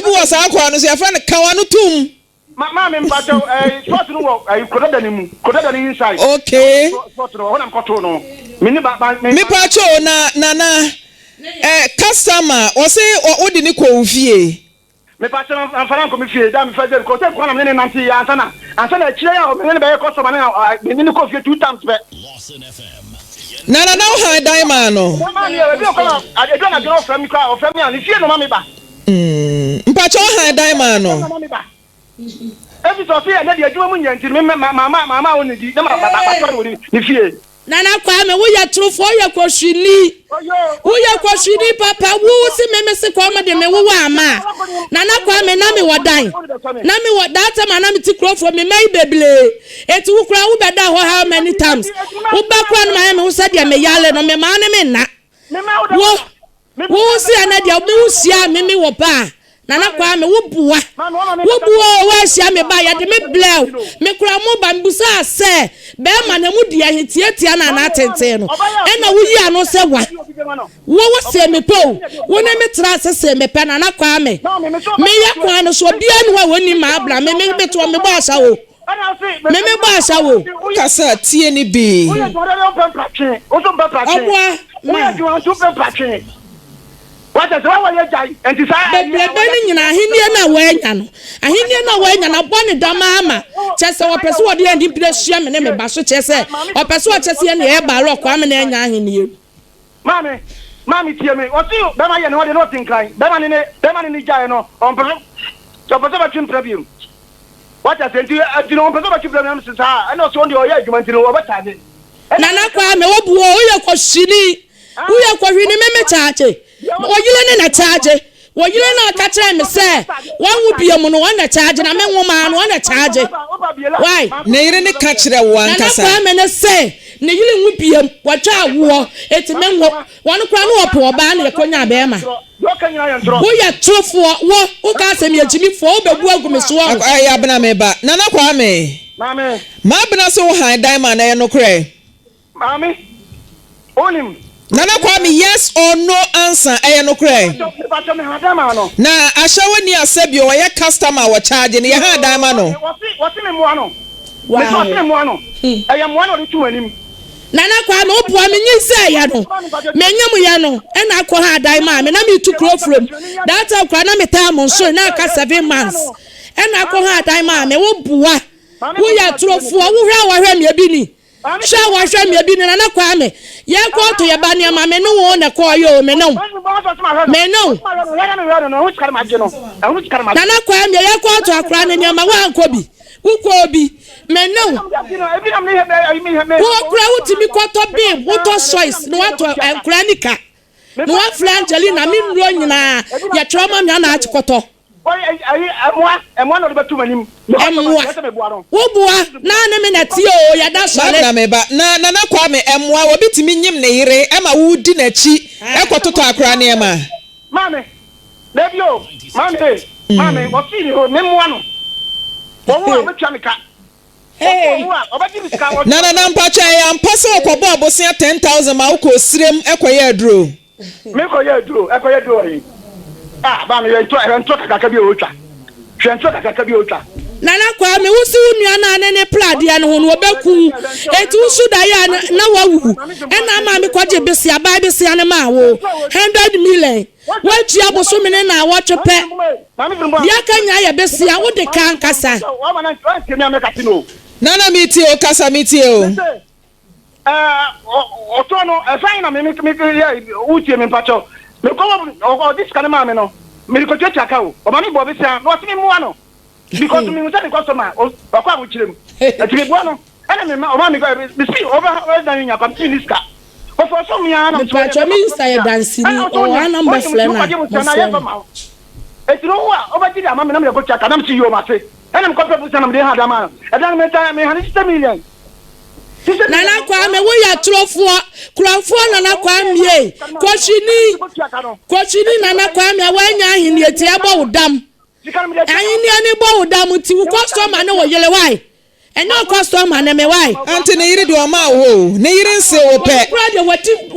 wɔ saa kwan no so yɛfrɛ no ka wano tom. Ma maame mpakyɛw ɛɛ sport no wɔ ɛyi kodada ne mu kodada ne inside. Okay. Sport no ɛhɔ na mekɔtoo no me ne ba ba me. Mepakyɛw na nana ɛ customer ɔse wode ne kɔ wo fie. Mepakyɛw mamfa no ankɔ me fie da mefa gye kɔ sɛ kwan na me ne no nante yɛ ansa na ansa na akyire a me ne no bɛyɛ customer no me ne no kɔ fie 2 times pɛ. Na nana wo han dan maa no. Maame ebi wɔ kɔ na ebi anadwo na ɔfrɛ me koraa ɔfrɛ me a ne fie na ɔma me ba. Mm, mpakyɛ wo han dan maa no. Efi sɛ ɔse ɛnɛ deɛ adwuma mu nyɛ nti no me ma ma ma ma wo ne di na ma ma ma tɔ no wɔ ne fie. Nana Kwame wo yɛ torofoɔ wo yɛ kɔhwini wo yɛ kɔhwini papa wo se me me se kɔm de me wo wɔ ama Nana Kwame na me wɔ dan na me wɔ that time a na me te kurofoɔ me mma yi bebree eti wo koraa wo bɛ da hɔ how many times wo ba koraa no ma yɛ me ho sɛ deɛ me yale no me maa ne me nna wo Wo se ɛnɛ deɛ me wo hyia me me wɔ ba a Nana Kwame wo boa wo boa o wo ahyia me ba yɛde me blɛ o me kura mo ba me busaa sɛ bɛɛma na mu deɛ he tiatia na anaa tenten no ɛna wo yi ano sɛ wa wo wo se me pɛ o wo ne me tra ase se me pɛ Nana Kwame me yɛ kwan no so obia ni hɔ a wɔnim ma abla me me me toɔ me bɔ asa o. Me me bɔ asa wo. Kasa tie ne bi. Ɔboa ma. Bebrebe no nyina ahennie no a wɔanya no, ahennie no a wɔanya no abɔ ne dam ara ma kyerɛ sɛ wɔpɛ sɛ wɔde anibere sua me ne me ba so kyerɛ sɛ ɔpɛ sɛ ɔkyerɛ sɛ yɛn na yɛyɛ Baroque Kwame na anya ahennie no. Maame, maame tie me. Ɔse bɛma yɛ ne ho adeɛ na ɔte nkran. Bɛma ne ne, bɛma ne ne gyaeɛ no, ɔmpɛ sɛ, ɔpɛ sɛ ɔbɛtwe mpena biom. Wate aseɛ? Nti, nti no ɔmpɛ sɛ ɔbɛtwe mpena biom. Mese saa, ɛna ɔse ɔno deɛ ɔyɛ adwuma nti no ɔbɛkyaagye. Nana Kwame wo bu o, woyɛ kɔhwini, woyɛ kɔhwini, me me kyaagye, wo yere ne na kyaagye. Wo yere no a ɔka kyerɛɛ me sɛ wanwo biom no, ɔno na kyaagye, na me nwomaa no, ɔno na kyaagye. Why? Ne yere no ka kyerɛ wo Nana ankasa. Kwame no se ne yere nwo biom, watwa awoɔ, enti me nwo. Wɔn koraa no wɔpɛ ɔbaa na yɛkɔnyaa bɛɛma. Woyɛ torofoɔ, wo, woka asɛm yɛ gyimifoɔ, wobɛbu agu me so ɔho. Ɛyɛ Abena me ba. Nana Kwame. M'Abena se wo han dan ma no, ɛyɛ nokorɛ? Maame, wonim. Nana Kwame, yes or no ansa, ɛyɛ nokorɛ? Mepakyɛ me ha dan ma no. Na ahyɛwani a sɛbio ɔyɛ customer a wɔ charge no, yɛ ha dan ma no? Wɔse me mmoa no. Mese wɔse me mmoa no. Ɛyɛ mmoa na ɔde to m'anim. Nana Kwame, wo boa me nyinsɛn yɛ no, me nyem yɛ no ɛna akɔ ha dan maa me na me tu kuro from that time koraa na me taa mo nso na aka 7 months ɛna akɔ ha dan maa me, wo boa, wo yɛ atorofoɔ, wo hwɛ a wahwɛ me ebi ni. Hwɛ a wahwɛ me ebi ne Nana Kwame. Yɛn kɔɔto yɛ ba nneɛma me ne wo na ɛkɔɔ yɛ o me ne wo. Me ne wo. Nana Kwame yɛn kɔɔto akora ne nneɛma woankɔ bi. Wokɔɔ bi. Me ne wo. Wo kura wotumi kɔtɔ bim wotɔ sois na watɔ nkora nika. Na wafrɛ Angelina me nnuro nyinaa yɛtwerɛ ma me ana agye kɔtɔ. Ɛmmoa. Wo boa na ne me na ɛteɛ oo yɛda sɔre. Maabena me ba na Nana Kwame ɛmmoa obi tumi nyim ne yere ɛma wo di nakyi ɛkɔ totɔ akora nneɛma. Maame, dabi o, maame e, maame, ɔsii ne hɔ, me mmoa no, wɔwo a ɔbɛtua me ka. Na nana mpakyɛ ɛyɛ ampa sɛ ɔkɔbɔɔ bosea 10,000 ma wokɔɔ sirem kɔyɛɛ aduro? Me kɔ yɛ aduro ɛkɔ yɛ aduro wɔ he? Ah ba me hwɛ ntɔ hwɛ ntɔ kakraka bi a ɔretwa hwɛ ntɔ kakraka bi a ɔretwa. Nana Kwame wo se wo nua no a ne ne pra adeɛ no ho no ɔbɛku wo enti wo su daeɛ a na wawu ɛna ama me kɔgye besea bae besea no maa wo 100 million Woatua bosome ne naawɔtwe pɛ. Deɛ aka nyinaa yɛ bɛsia, wode ka ankasa. Nana metie o, kasa metie o. Ɔtɔ no ɛsan na me me me yɛ wotie me mpakyɛw mekɔ ɔde sika no maa me no mede kɔtuatua ka o ɔma me bɔ bɛsia na ɔse me mmoa no because mehu sɛ ne customer ɔkɔ ahokyerɛ mu nti meboa no ɛna me ma ɔma me kɔ mesi ɔbɛ ɔbɛ nya kwa mesi ne sika ɔfɔ so mi ara na mepatwa me nsa yɛ dansini ɔwɔ ha na mbɛfrɛ no a mɔfrɛ no eti no wo a ɔbɛgye de ama me na mede kɔtua ka na mesi yom ase ɛna mekɔpɛ busa na mede ha da ma ɛda no meta mehane sisɛ million. Nana Kwame wo yɛ torofoɔ korɔmfoɔ Nana Kwame ei kɔhwini kɔhwini Nana Kwame a wanya ahennie ti ɛbɔ wo dam. Ahennie no bɔ wo dam nti wo customer ne wo yere why? Ɛnyɛ wo customer ne me why? Ante ne yere deɛ ɔmaa wo hɔ o, ne yere nse wo pɛ.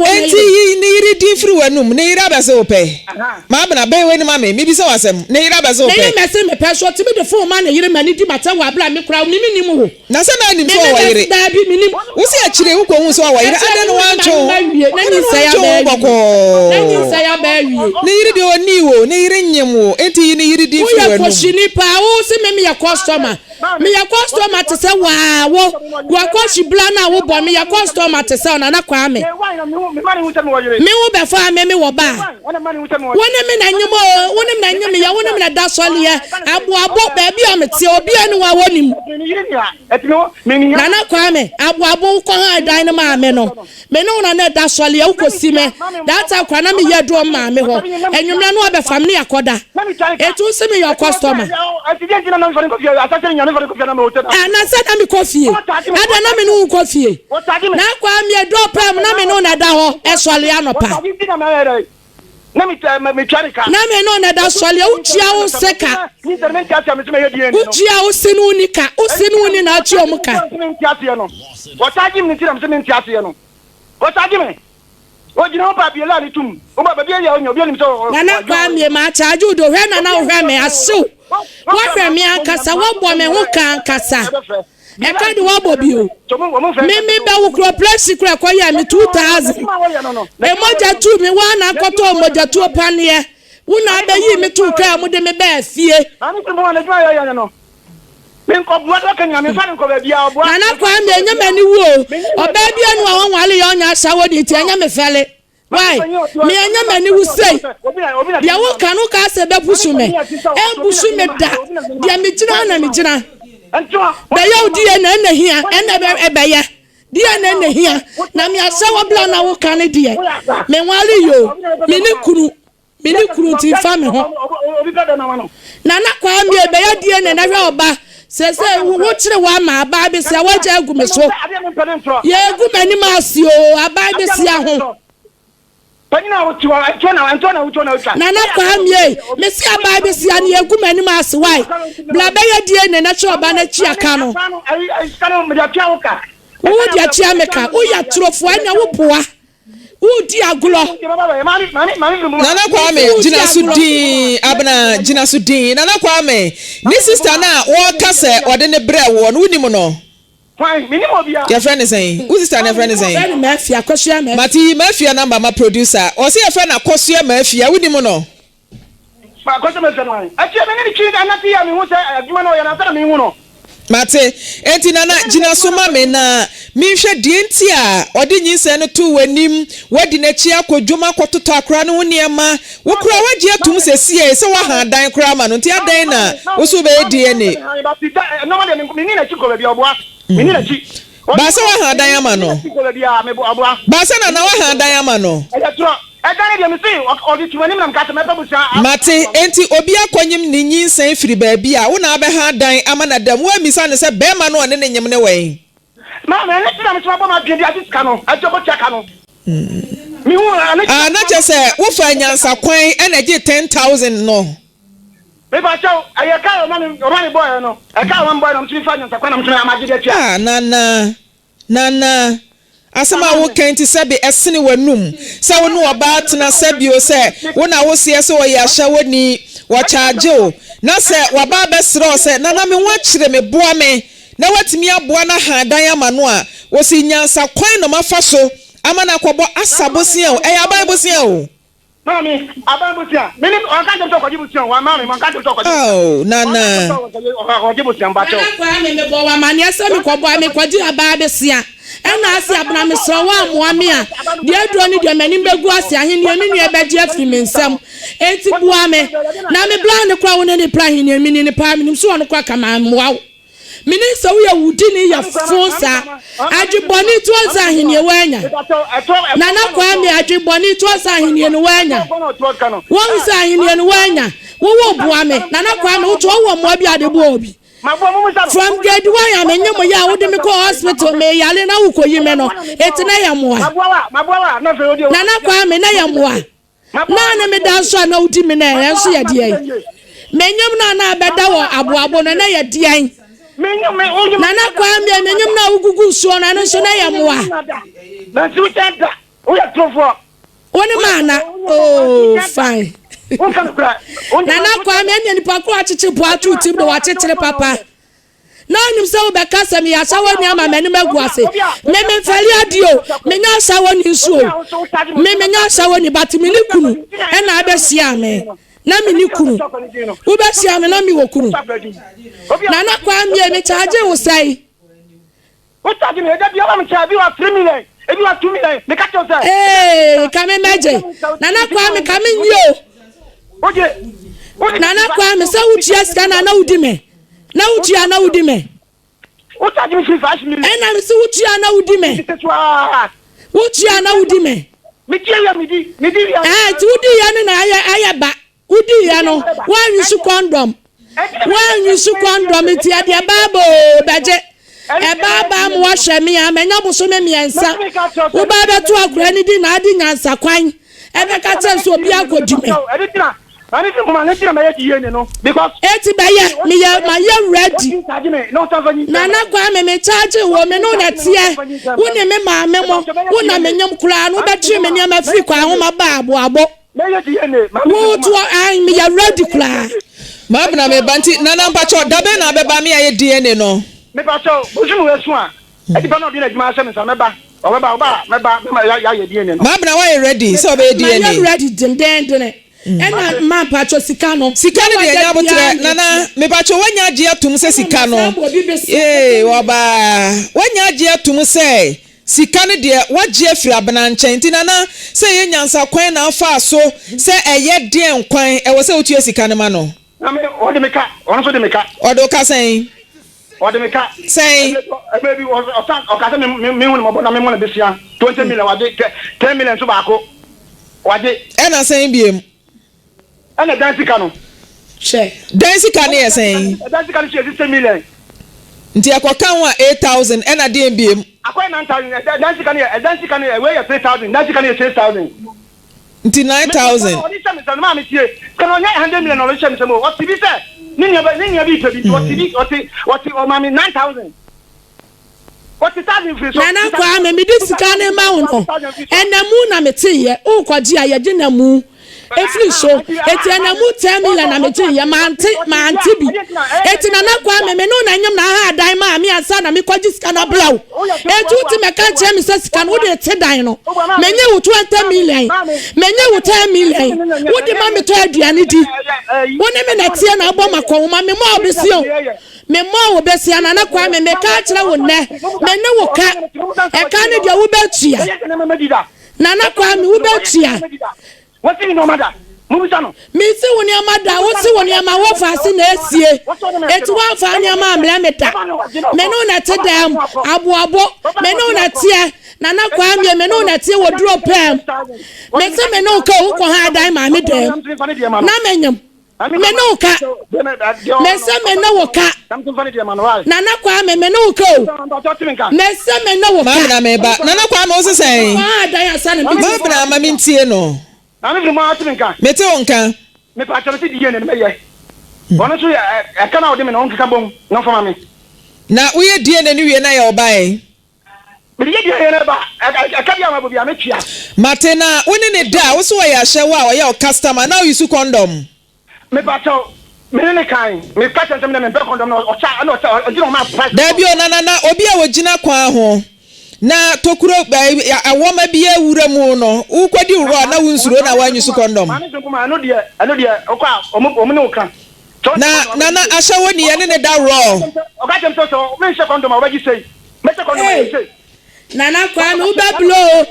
Enti yi ne yere din firi w'anum, ne yere abɛse wo pɛ. Maabena, bɛn w'ani ma me, mebisa wo asɛm, ne yere abɛse wo pɛ. Ne yere mɛse me pɛ, so ɔtumi de phone ma ne yere ma ne di m'atɛm wɔ abere a me koraa me mennim wo. Na sɛ na anim sɛ ɔwɔ yere. Daabi, menim. Wo se akyire wo kɔhuu sɛ ɔwɔ yere, adɛn na wantwe wo? Adɛn na wantwe wo ho bɔkɔɔ? Ne yere deɛ ɔnnii wo, ne yere nnyem wo, enti yi ne yere din firi Woyɛ w'anum. kɔhyini paa, wo se me meyɛ customer. Meyɛ customer te sɛ waa, wo, wakɔhyi bra no a wobɔ, meyɛ customer te sɛ wo, Nana Kwame. Me wo bɛfaa me, me wɔ ba a. Wo ne me na nyem oo, wo ne me na nyem yɛ, wo ne me na da sɔleɛ, aboabo, baabi a meteɛ, obiara ni hɔ a wɔnim. Nana Kwame, aboabo wo kɔ han dan no maa me no, me ne wo na na ɛda sɔleɛ, wo kɔ si me, that time koraa na me yɛ aduro maame hɔ, anwummerɛ no wabɛfa me ne yɛakɔda, enti wo se me yɛ customer? Ah, na sɛ na me kɔ fie, adɛn na me ne wo nkɔ fie? Na Kwame aduro paa mu na me ne wo na ɛda hɔ ɛsɔleɛ anɔpa. Na me Na me ne wo na ɛda sɔleɛ, wotua wo se ka. Wotua wo se ne wo ni ka, wo se ne wo ni na atua ɔmo ka. Nana Kwame ma charge wo do hwɛ Nana wohwɛ me asew woahwɛ me ankasa woabɔ me ho ka ankasa. Ɛka de wabɔ bio. Me me bɛ wo kura plɛsi kura kɔ yɛ me 2000. Emogya tu me wa na akɔtɔ mogya tuo paneɛ. Wo na abɛyi me to kaa mu de me bɛɛ fie. Nana Kwame ɛnyɛ m'ani wu o. Ɔbaa bi anu a wɔnwale yɛ ɔnyɛ asawo de nti ɛnyɛ me fɛle. Why? Me ɛnyɛ m'ani wu sei. Deɛ woka no woka sɛ bɛpusu me. Ɛmpusu me da. Deɛ megyina hɔ na megyina. Bɛyɛ wo DNA ɛna hia ɛna ɛbɛyɛ. DNA na hia. Na me asɛ wɔ bla na woka no deɛ. Me nwale yo. Me ne kunu. Me ne kunu nti nfa me ho. Nana Kwame bɛyɛ DNA na hwɛ ɔba. Sese wo kyere wa ma aban besia wagya agu me so. Yɛ gu m'anim ase o aban besia ho. Nana Kwame me se aban besia no yɛ gu m'anim ase why. Bla bɛyɛ DNA na hwɛ ɔba na tua ka no. Wo de atua me ka. Wo yɛ torofoɔ ɛnna wo boa. Woredi agorɔ. Nana Kwame gyina so dinn Abena gyina so dinn Nana Kwame ne sister no a wɔka sɛ ɔde no brɛ woɔ no wonim no? Yɛfrɛ no sɛn? Wo sister no yɛfrɛ no sɛn? Yɛfrɛ no Mafia, Akosua Mafia. Mate yi Mafia number ma producer. Ɔse yɛfrɛ no Akosua Mafia wonim no? Akosua Mafia no wan? Akyire me ne no twi anante yi a mehu sɛ adwuma no ɔyɛ no ansa na mehu no. Mate. Enti Nana, gyina so ma me na menhwɛ deɛ nti a ɔde nyinsɛn no too w'anim, woadi n'akyi akɔ dwom akɔtotɔ akora no ho nneɛma, wo koraa woagye atom sesiei sɛ woaha adan koraa ama no, nti adɛn na wo so wobɛyɛ DNA? Baasa woaha adan ama no? Baasa Nana woaha adan ama no? Mate, enti obi akɔnyem ne nyinsɛn firi baabi a, wo na abɛha adan ama no ada mu, woammisa no sɛ bɛɛma no a ɔne no nyem no wɛn? Ah, na kyerɛ sɛ wofaa nyansa kwan na ɛgyee 10,000 no. Ah, Nana, Nana, asɛm a woka yi nti sɛbe ɛsene w'anum sɛ wo ne ɔbaa tena sɛbio sɛ wo na woseɛ sɛ ɔyɛ ahyɛwoni, wɔkyaagye wo, na sɛ waba abɛsrɛ wo sɛ, Nana me ho akyere me, boa me, na woatumi aboa no aha dan ama no a, ɔsi nyansa kwan na mafa so ama no akɔbɔ asa bosea o, ɛyɛ aban bosea o. Maame, aban bosea. Me ne ɔnka nkyɛm sɛ ɔkɔgye bosea o, wamma me, ɔnka nkyɛm sɛ ɔkɔgye bosea. Oh, Ɔnka Nana. nkyɛm sɛ ɔkɔgye ɔkɔgye bosea, mpakyɛw. Nana Kwame, mebɔ wo amaneɛ sɛ mekɔbɔ a mekɔgye abaa bosea. Ɛna ase Abena mesrɛ wo woammoa me a, deɛ aduro ne deɛ m'anim bɛgu ase, ahennie me nua bɛgye afiri me nsam. Enti boa me. Na me bra no koraa wo ne no pra ahennie, meni no paa, menim sɛ ɔno koraa ka mammoa wo. Menim sɛ woyɛ wudini yɛ fo saa. Adwe bɔne to ɔnsa ahennie woanya. Nana Kwame adwe bɔne to ɔnsa ahennie no woanya. Woahu sɛ ahennie no woanya. Wowo boa me. Nana Kwame woto wowɔ mmoa bi ade boa obi. From grade one a menye mo yɛ a wode me kɔ hospital meyare na wokɔyi me no eti na yɛ mmoa. Nana Kwame na yɛ mmoa. Na ne me da nso a na wodi me na ɛyɛ nso yɛ deɛn? Menyem no a na abɛda wɔ aboabo no na yɛ deɛn? Nana Kwame menyem no a wogugu nsuo no ɛno nso na yɛ mmoa. Wo ne maana oh fine. Nana Kwame ɛnna nipa koro akyekye po ato tim de wakyekyere papa. Na ɔnim sɛ wobɛka sɛ meyɛ asawani ama m'anim agu ase. Me memfɛre adeɛ o, menyɛ asawani nso o. Me menyɛ asawani but me ne kunu ɛna abɛhyia me. Na me ne kunu. Wobɛhyia me na mewɔ kunu. Nana Kwame me charge wo sɛe. Wo charge me ɛda biara me charge bi wa 3 million ebi wa 2 million me ka kyerɛ sɛ. Ee ka me mɛgye. Nana Kwame ka me nyi o. Wogye. Nana Kwame sɛ wotua sika na na wodi me. Na wotua na wodi me. Wo charge me 5 million. Ɛna me se wotua na wodi me. Wotua na wodi me. Me tua wia me di. Me di wia. Ɛɛ ti wodi yɛ no na ayɛ ayɛ ba. Wodi yɛ no woanyi so kɔndɔm. Woanyi so kɔndɔm nti ɛde ɛbaa ba oo bɛgye. Ɛbaa baa ma woahwɛ me a manya bosome mmiɛnsa. Wobaa bɛto akora no din na ade nyansa kwan ɛbɛka kyerɛ sɛ obi akɔdi me. Eti bɛyɛ meyɛ mayɛ ready. Nana Kwame me charge wo me ne wo na ɛteɛ wo ne me maame mo wo na menyem koraa no wobɛkyere me nneɛma firi kwan ho ma baa aboabo. Wo toɔ ae meyɛ ready koraa. Mabena me ba nti nana mpakyɛw dabɛn na abɛba me ayɛ DNA no. Mepakyɛw bosom wei so a nipa na ɔde n'adwuma ahyɛ me nsa mɛba ɔbɛba ɔba a mɛba mɛma yɛayɛ DNA no. Mabena woayɛ ready sɛ ɔbɛyɛ DNA. Mayɛ ready dendendene ɛna mma mpakyɛw sika no. Sika no deɛ nya aboterɛ nana mepakyɛw woanya agye atom sɛ sika no ee ɔbaa woanya agye atom sɛ Sika no deɛ woagye afiri Abena nkyɛn nti Nana sɛ ɛyɛ nyansa kwan na wofaa so sɛ ɛyɛ deɛn kwan ɛwɔ sɛ wotua sika no ma no. Na me ɔde me ka ɔno nso de me ka. Ɔde wo ka sɛn? Ɔde me ka. Sɛn? Ɛbɛ bi ɔsan ɔka sɛ me me me hu ne mɔbɔ na me mɔ ne besia 20 million wagye 10 million nso baako wagye. Ɛna sɛn biem? Ɛna dan sika no. Hwɛ. Dan sika no yɛ sɛn? Dan sika no nso yɛ 60 million. Nti ɛkɔka ho a 8000 ɛna deɛn biem? Akɔyɛ 9000. Ɛdan sika no yɛ ɛdan sika no yɛ wei yɛ 3000 dan sika no yɛ 6000. Nti 9000. Ɔde hyɛ me nsam no maa me tie. Sika no ɔnyɛ 100 million na ɔde hyɛ me nsam o. Ɔte bi sɛ ne nua bɛ ne nua bi pɛ bi nti ɔte bi ɔte ɔte ɔma me 9000. Ɔte thousand firi so. Nana Kwame mede sika no ma wo no ɛnamu na meteeɛ wokɔgye a yɛgye namu ɛfiri so eti ɛnamu 10 million na megyeeɛ mante mante bi eti Nana Kwame me ne wo na nyem na aha adan maa me ansa na mekɔgye sika no abrɛ wo eti wote mɛka nkyerɛ me sɛ sika no wode te dan no menye wo 20 million menye wo 10 million wode ma metɔ aduane di wo ne me na teɛ na abɔ makɔnhoma me mɔ abɛsi o. Memmɔɔ wo bɛsia, Nana Kwame, meka akyerɛ wo nnɛ, me ne wo ka. Ɛka no deɛ wobɛtua. Nana Kwame, wobɛtua. Mensi wo nneɛma da, wosi wo nneɛma, wofa ase na esie. Eti woamfa nneɛma ammrɛ me da. Me ne wo na ɛte dɛm, aboabo, me ne wo na ɛteɛ. Nana Kwame, me ne wo na ɛteɛ wɔ duro pɛm. Mese me ne wo ka o, wokɔ ha adan maame dɛm. Na menyem. Me ne wo ka. Mese me ne wo ka. Nana Kwame, me ne wo ka o. Mese me ne wo ka. Maame na meba. Nana Kwame, wo se sɛn? Ah, dan asa na mete. Maame na ama mentie no. Maame firi mu ate me nka. Mete wo nka. Mepa kyɛw mese DNA no mɛyɛ. Ɔno nso yɛ ɛka na ɔde me na ɔnkeka bom na ɔmfa ma me. Na woyɛ DNA no wie na yɛ ɔba ɛ? Mede yɛ DNA no ba a, ɛka bi a mabɔ bi a mɛtua. Mate na wo ne ne da a, wo se ɔyɛ ahyɛwo a ɔyɛ wo customer na wo use condom? Mepa kyɛw, me ne ne kan, me ka kyerɛ no sɛ me deɛ mempɛ condom na ɔkyɛ ɛna ɔkyɛ ɔgye na ɔma price. Daabi o nana na obi a ogyina kwan ho na tokuro awɔma bi awura mu no wo kɔdi wo raw na wo nsuro na woan use condom? Maame Frimpong ɛno deɛ ɛno deɛ wokɔ a ɔmo ne wo ka. Na nana ahyɛwo ni yɛne ne da raw. Ɔka kyerɛ me sɛ sɛ menhyɛ condom a ɔbɛgye sei. Hey! Nana Kwame wo bɛ blɛ o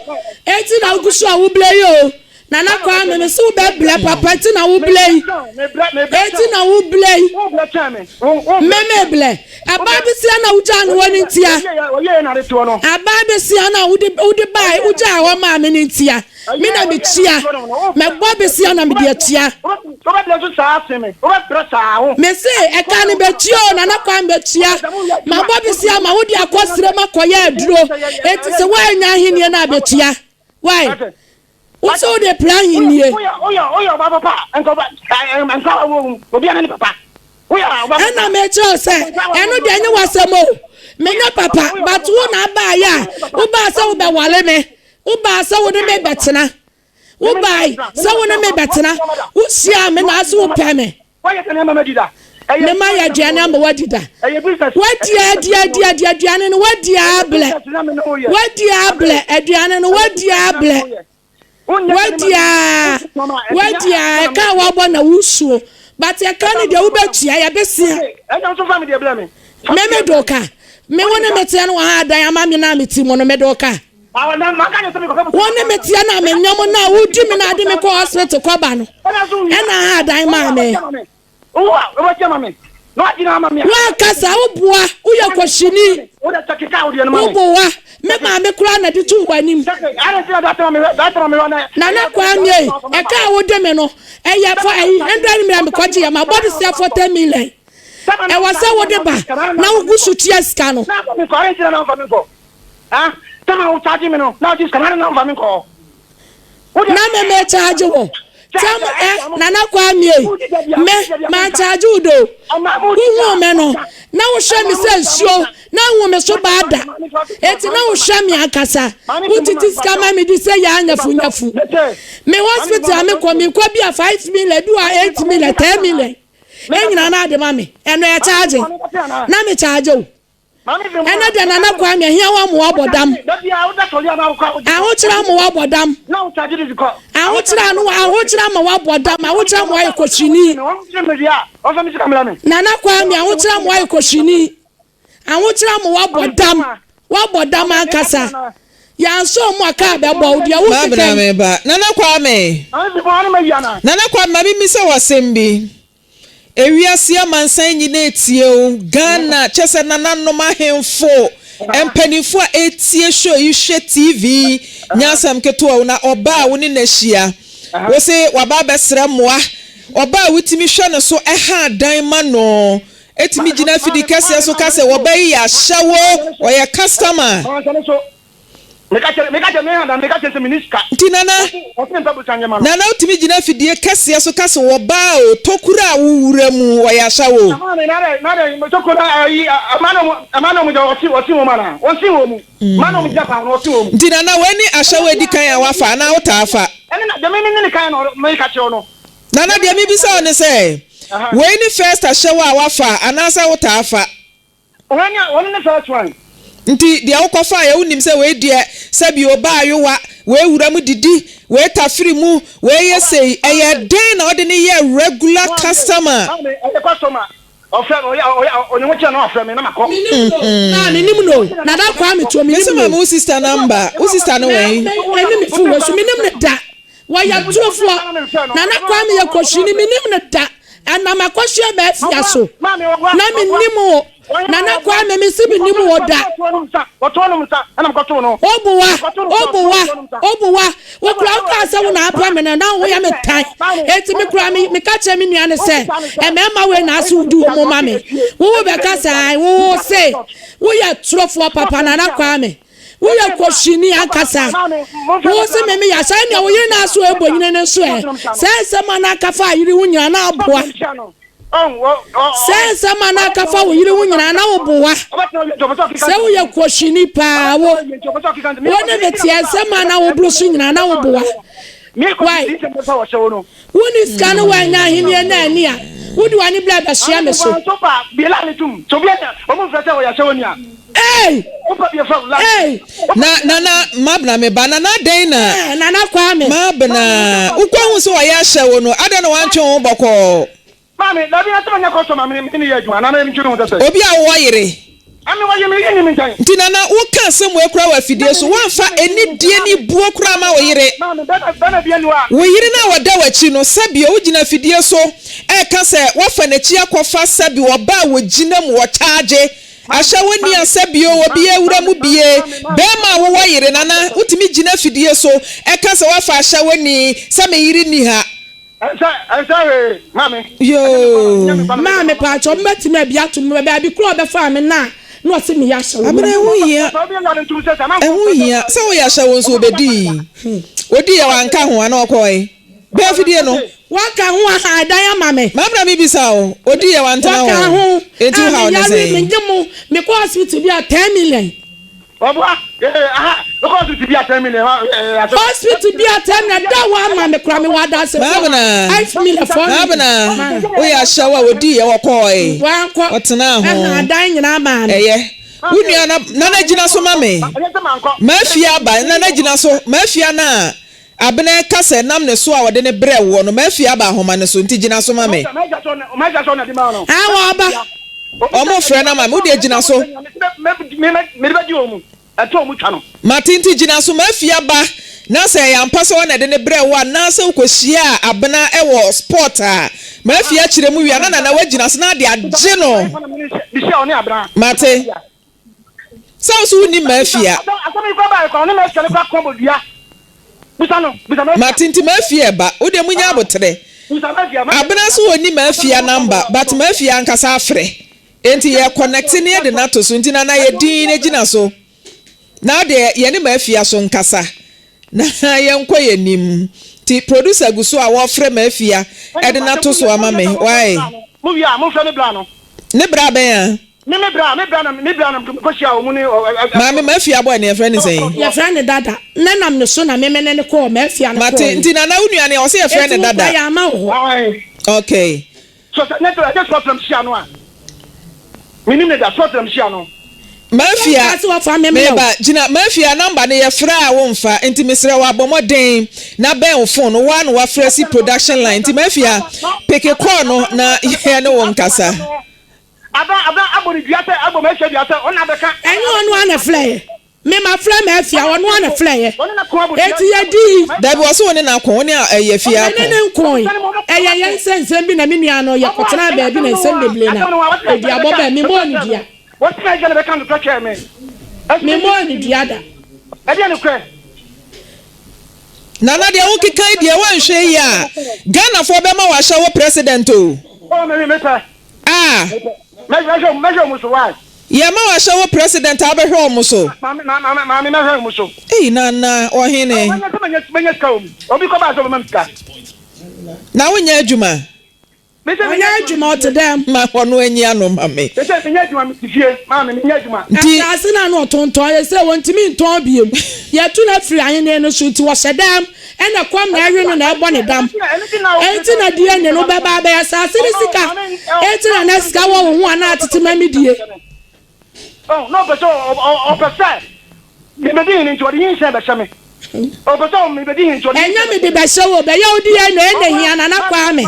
Eti na wo gusu a wo blɛ yi o Nana Kwame me se wo bɛ blɛ papa eti na wo blɛ yi Eti na wo blɛ yi Me me blɛ Ɛbaa besia na wo gyaa no hɔ ne ntia Abaa besia na wo de wo de baa wo gyaa hɔ maa me ne ntia Me na me tua. Mɛbɔ besia na mede atua. Mese ɛka no bɛtua o, Nana Kwame bɛtua. Mabɔ besia ma wode akɔ serɛ mu akɔyɛ aduro. Enti sɛ woannya ahennie no a bɛtua. Why? Wo sɛ wode pere ahennie. Ɛna mekyerɛ wo sɛ ɛno deɛ ɛnyɛ w'asɛm o. Menyɛ papa but wo na abaayɛ a wobaa sɛ wobɛwale me. Wobaa sɛ wo ne me bɛtena. Wobae sɛ wo ne me bɛtena. Wohyiaa me na ase wopɛ me. Ne ma yɛ aduane ama woadi da. Woadi adi adi adi aduane no woadi ablɛ. Woadi ablɛ aduane no woadi ablɛ. Woadi a woadi a ɛka a woabɔ na wosuo. But ɛka no deɛ wobɛtua yɛbɛsia. Me me do ka. Me wo ne me teɛ no wɔ ha adan ama me na me ti mu no me do ka. Wo ne me teɛ na me nyɛ mo na wodi me na ade me kɔ hospital kɔba no ɛna ha adan maa me. Woankasa woboa woyɛ kɔhyini woboa me maame koraa na de too w'anim. Nana Kwame ɛka a wode me no ɛyɛ fɔ ɛyi 100 million mekɔgye yɛ ma bɔ de sɛ 40 million ɛwɔ sɛ wode ba na wogu so tua sika no. Na me me charge wo. Tam eh Nana Kwame ei, me ma charge wo do. Wo hu me no, na wo hwɛ me sɛ nsuo, na nhu me so baa da. Eti na wo hwɛ me ankasa. Wo titi sika ma me di sɛ yaa nyafu nyafu. Me hospital a me kɔ, me kɔ bi a 5 million, bi wɔ 8 million, 10 million. Enyina na ade ma me. Ɛno yɛ charge. Na me charge wo. Ɛnɛ deɛ Nana Kwame ahia wo ama woabɔ dam. Ahokyerɛ ama woabɔ dam. Ahokyerɛ ano ahokyerɛ ama woabɔ dam. Ahokyerɛ ama woayɛ kɔhyini. Nana Kwame ahokyerɛ ama woayɛ kɔhyini. Ahokyerɛ ama woabɔ dam. Woabɔ dam ankasa. Yɛansɔ mu a kaa bɛbɔ wo deɛ wo keka yi. Nana Kwame. Nana Kwame ma me mmisa wo asɛm bi. Ewiase amansan nyina etie o, Ghana kyɛsɛ nananom ahenfo, mpaninfo a etie show yi hwɛ TV yi nyɛ asɛm ketewa o, na ɔbaa a wo ne no ahyia, wose waba abɛsrɛ mmoa, ɔbaa a wotumi hwɛ no so ɛha adan ma no, etumi gyina afidi kɛseɛ so ka sɛ ɔbaa yi yɛ ahyɛwo, ɔyɛ customer. Meka kyerɛ meka kyerɛ me hada meka kyerɛ sɛ menni sika. Nti Nana, Ɔse memfa bosa nyɛ ma no. Nana wotumi gyina afidie kɛseɛ so ka sɛ wɔbaa o, tokuro a wo wura mu ɔyɛ ahyɛwo. Na maame na dɛ na dɛ tokuro na ayi ɛma na ɔmo ɛma na ɔmo gya ɔse ɔse wɔn mu anaa ɔnse wɔn mu ma na ɔmo gyina kwan ho no ɔse wɔn mu. Nti Nana wei ne ahyɛwo edi kan a wafa anaa wotaa fa? Ɛne na deɛ me ne ne kan na meka kyerɛ wo no. Nana deɛ mebisa wo ne sɛ wei ne first ahyɛwo a wafa anaasɛ wotaa fa? Wɔn ne wɔn ne first one. Nti deɛ wokɔ faeɛ wonim sɛ wei deɛ sɛbi ɔba ayowa, wei wura mu didi, wei tafiri mu, wei yɛ sei, ɛyɛ dɛn na wode no yɛ regular customer? Maame, ɛyɛ customer. Ɔfrɛ me, ɔyɛ ɔyɛ ɔne ho kyerɛ na wafrɛ me na makɔ. Menim no o, naa menim no o, Nana Kwame Tuo menim Mese no maame o. wo sister number, wo sister no Me wɛn? me ɛne me fon wɔ so menim no da. Wɔyɛ torofoɔ. Nana Kwame yɛ kɔhwini menim no da. Ɛnam akɔhyeɛ m'afia so na menim wo. Nana Kwame mese menim wo da. Obowa obowa obowa wo kura wo kaa sɛ wo na apɛ me no na wo yɛ me tan. Eti me kura me meka kyerɛ me nua no sɛ mmarima wei na ase wodi wɔn ma me. Wo wo bɛka sɛ ae wo wo se woyɛ torofoɔ papa Nana Kwame. Woyɛ kɔhwini ankasa. Wo se me meyɛ asa ɛnea wo yere no aso ɛbɔ nyini no nso ɛ. Sɛ nsɛm a na aka fa yere ho nyinaa na aboa. Sɛ nsɛm a na aka fa wo yere ho nyinaa na wo boa. Sɛ woyɛ kɔhwini paa wo. Wo ne me teɛ nsɛm a na wo boro so nyinaa na wo boa. Why? Wonni sika no woannya ahennie no anni a, wode w'ani berɛ bɛsoɛ me so. Ei! Ei! Na Nana Mabena me ba Nana adɛn na. Eh, Nana Kwame. Mabena, wokɔ hu sɛ wɔyɛ ahyɛ wo no, adɛn na wantwe wo ho bɔkɔɔ. Maame, dabi na sɛ manya customer me ne yɛ adwuma anaa me ntwe me ho sɛ sɛn. Obi a wowɔ yere. Ame wɔye me yere nni me nkyɛn. Nti Nana wo ka asɛm wei koraa wɔ afidie so woamfa anidie ne buo koraa ma wo yere. Maame, bɛrima bɛrima bia nni hɔ a. Wo yere no a ɔda w'akyi no sɛbio wo gyina afidie so ɛka sɛ woafa n'akyi akɔfa sɛbio ɔbaa a wɔgyina mu ɔkyaagye ahyɛ wo nni a sɛbio obi awura mu bie bɛrima a wowɔ yere Nana wotumi gyina afidie so ɛka sɛ woafa ahyɛ wo nni sɛ me yere nni ha. Ɛnsɛ ɛnsɛ hwee maame. Yoo. Maa me paakyɛw mo bɛtumi abi ato mu baabi koro a ɔbɛfaa me na na ɔse meyɛ ahyɛwo. Abena ɛho hia ɛho hia sɛ woyɛ ahyɛwo nso obedii odii yɛ wanka ho ana ɔkɔe bɛɛ afidie no. Waka ho aha ɛdan ama me. Maame mi bisa o odii yɛ wantena ho. Waka ho enti wo haw ne a sɛn. meyare menye mo mekɔ hospital bi a 10 million. Ɔboa ee aha mekɔ hospital bi a 10 million ee asɛ. Hospital bi a 10 million da wa ama me kora me wɔ adansefoɔ Maabena 5 million 4 million. Maabena woyɛ ahyɛwo a wodii yɛ wɔkɔɔe Wankɔ ɔtenaa ho ɛna adan nyinaa maa me. ɛyɛ wo nua na nana gyina so ma me mafia aba nana gyina so mafia no a Abena ka sɛ nam ne so a ɔde no brɛɛ woɔ no mafia aba ahoma no so nti gyina so ma me. Ah waba. Ɔmo frɛ no ama me, wo deɛ gyina so. Mate nti gyina so, Mafie aba na sɛ ɛyɛ ampa sɛ ɔna ɛde no brɛɛ wo anaasɛ wo kɔ hyiaa Abena wɔ spot a, Mafie akyerɛ mu wie a na Nana wagyina so na ade agye no. Mate. Sɛ wo so wo nim Mafia. Mate nti Mafia ɛba, wo deɛ munya aboterɛ. Abena so ɔnni Mafia number but Mafia ankasa afrɛ enti yɛ connect ne yɛde no ato so nti Nana yɛ dinn na gyina so na deɛ yɛne Mafia so nkasa na yɛnkɔ yɛn nim nti producer gu so a wɔfrɛ Mafia ɛde no ato so ama me why? Ne bra bɛn a? Me me bra me bra na me bra na me kɔ hyia wɔn ne ɔ ɛ. Maame mafia boy no yɛfrɛ no sɛn. Yɛfrɛ no dada ne nam ne so na me me ne no kɔɔ mafia no Mate kɔɔ nti nana wo nua no ɔse yɛfrɛ no Eti wo dada. kura yɛ ama wo hɔ. Okay. So sɛ ne ɛnyɛ sɔsrɛm hyia no a menim ne da sɔsrɛm hyia no. Mafia Ɔkaa sɛ wɔfa me mmerɛ wo. meba gyina mafia number no yɛfrɛ a womfa nti mesrɛ wo abɔ mmɔden na bɛn wo phone no woa na wafrɛ si production line nti mafia peke call no na yɛne wo nkasa. Aba aba abɔ ne dua sɛ abɔ m'afia dua sɛ ɔna abɛka. Ɛnyɛ ɔno ara na ɛfrɛeɛ. Me mafrɛ m'afia, ɔno ara na ɛfrɛeɛ. Enti yɛdii. Dabi, ɔse wo ne no ako, wo ne Afia Me ne ako. no nkoe. Ɛyɛ yɛn sɛ nsɛm bi na me nua no, yɛkɔtenaa baabi na nsɛm bebree na aduabɔ bae. Memmɔɔ no dua. Memmɔɔ no dua da. Nana deɛ wo keka yi deɛ woanhwɛ yie a Ghanafoɔ bɛma wahyɛ wo president o. Ah. Mɛhwɛ mɛhwɛ wɔn so why. Yɛ ma wahyɛ wo president a wobɛhwɛ wɔn so. Maame maame maame mɛhwɛ wɔn so. Ei Nana ɔhene. Ɔnyɛ sɛ mɛnya mɛnya sika wɔm. Obi kɔ baa sɛ ɔbɛma me sika. Na wonyɛ adwuma. Ɔnyɛ adwuma ɔte dɛm. Ma ɔno anyi ano ma me. Sɛ menyɛ adwuma mete fie maame menyɛ adwuma. Nti. Asaase no a na ɔtontɔn yɛ sɛ wɔntumi ntɔn biom. Yɛatu no afiri ahenni no so nti wɔhyɛ dɛm. Ɛna kɔm na ɛwe no na ɛbɔ ne dam. Enti na DNA no bɛba abɛyɛ asase no sika. Enti na na sika wɔ wo ho anaa tete ma me die. Oh, na ɔpɛ sɛ ɔpɛ sɛ mebɛdi hene nti ɔde nyinsɛn bɛhyɛ me. Ɔpɛ sɛ ɔmebɛdi hene nti ɔde. Ɛnyɛ mede bɛhyɛ wo bɛyɛ wo DNA na hia Nana Kwame.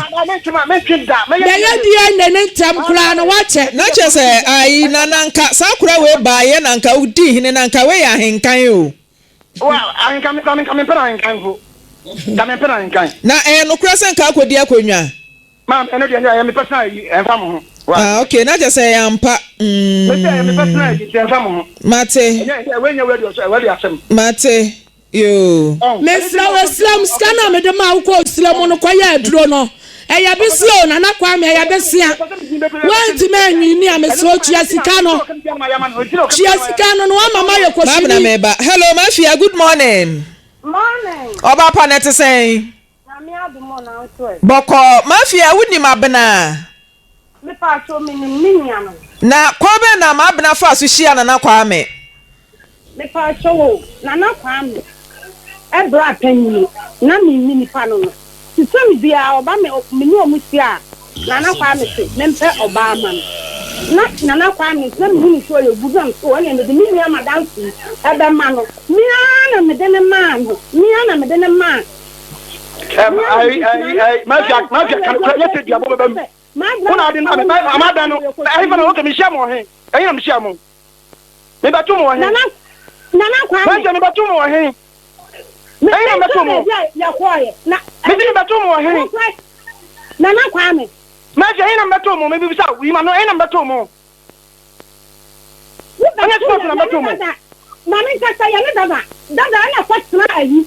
Bɛyɛ DNA ne ntɛm koraa no wakyɛ. Na kyerɛ sɛ ayi Nana nka saa akora wei baayɛ na nka wodii hene na nka wei yɛ ahenkan o. Wa ahenkan me koraa nka mempɛ no ahenkan mpo nka mempɛ no ahenkan. Na ɛyɛ nokorɛ sɛ nka akɔdi akonnwa? Maame ɛno deɛ ɛyɛ me personal ayi ɛnfa mo ho. Ah okay na kyerɛ sɛ ɛyɛ ampa mm. Mese ɛyɛ me personal ayi nti ɛnfa mo ho. Mate. Ɛnyɛ ɛnyɛ wei nyɛ radio so radio asɛm. Mate yoo. Mesrɛ wo esrɛ mu sika no a mede maa wo kɔɔ srɛ mu no kɔyɛ aduro no ɛyɛ besia o Nana Kwame ɛyɛ besia woantumi anwini a mesrɛ wo tua sika no tua sika no na woama mayɛ kɔhwini. Maabena meba hello Mafia good morning. Morning. Ɔba pa na ɛte sɛn. Nyame adom o nanso ɛ. Bɔkɔɔ, Mafia wo nim Abena? Me paatwoo me nim me nua no. Na kwan bɛn na Maabena faa so hyiaa Nana Kwame? Me paatwoo o, Nana Kwame ɛbrɛ a panyini na me nni nipa no no, sisɛm biaa ɔba me me ne ɔmo hyia a Nana Kwame se me mpɛ ɔbaa ma no, na Nana Kwame nso na me hu no sɛ ɔyɛ good na me se o ɛneɛ mede me nua madamfo yi ɛbɛma no, me ara na mede no maa no, me ara na mede no maa. Mafia mafia kan kura nyɛ sɛ duabɔ bɛba mu wo na ade na me ama dan no ɛhefa na wɔkɛ mehyia mo wɔ he ɛhe na mehyia mo mebɛto mo wɔ he mafia mebɛto mo wɔ he ɛhe na mebɛto mo mesi mebɛto mo wɔ he mafia ɛhe na mebɛto mo mebisa yima no ɛhe na mebɛto mo Ɛnyɛ sport na mɛto mo. Maame nkasa yɛ ne dada dada ɛna kɔ tena ayi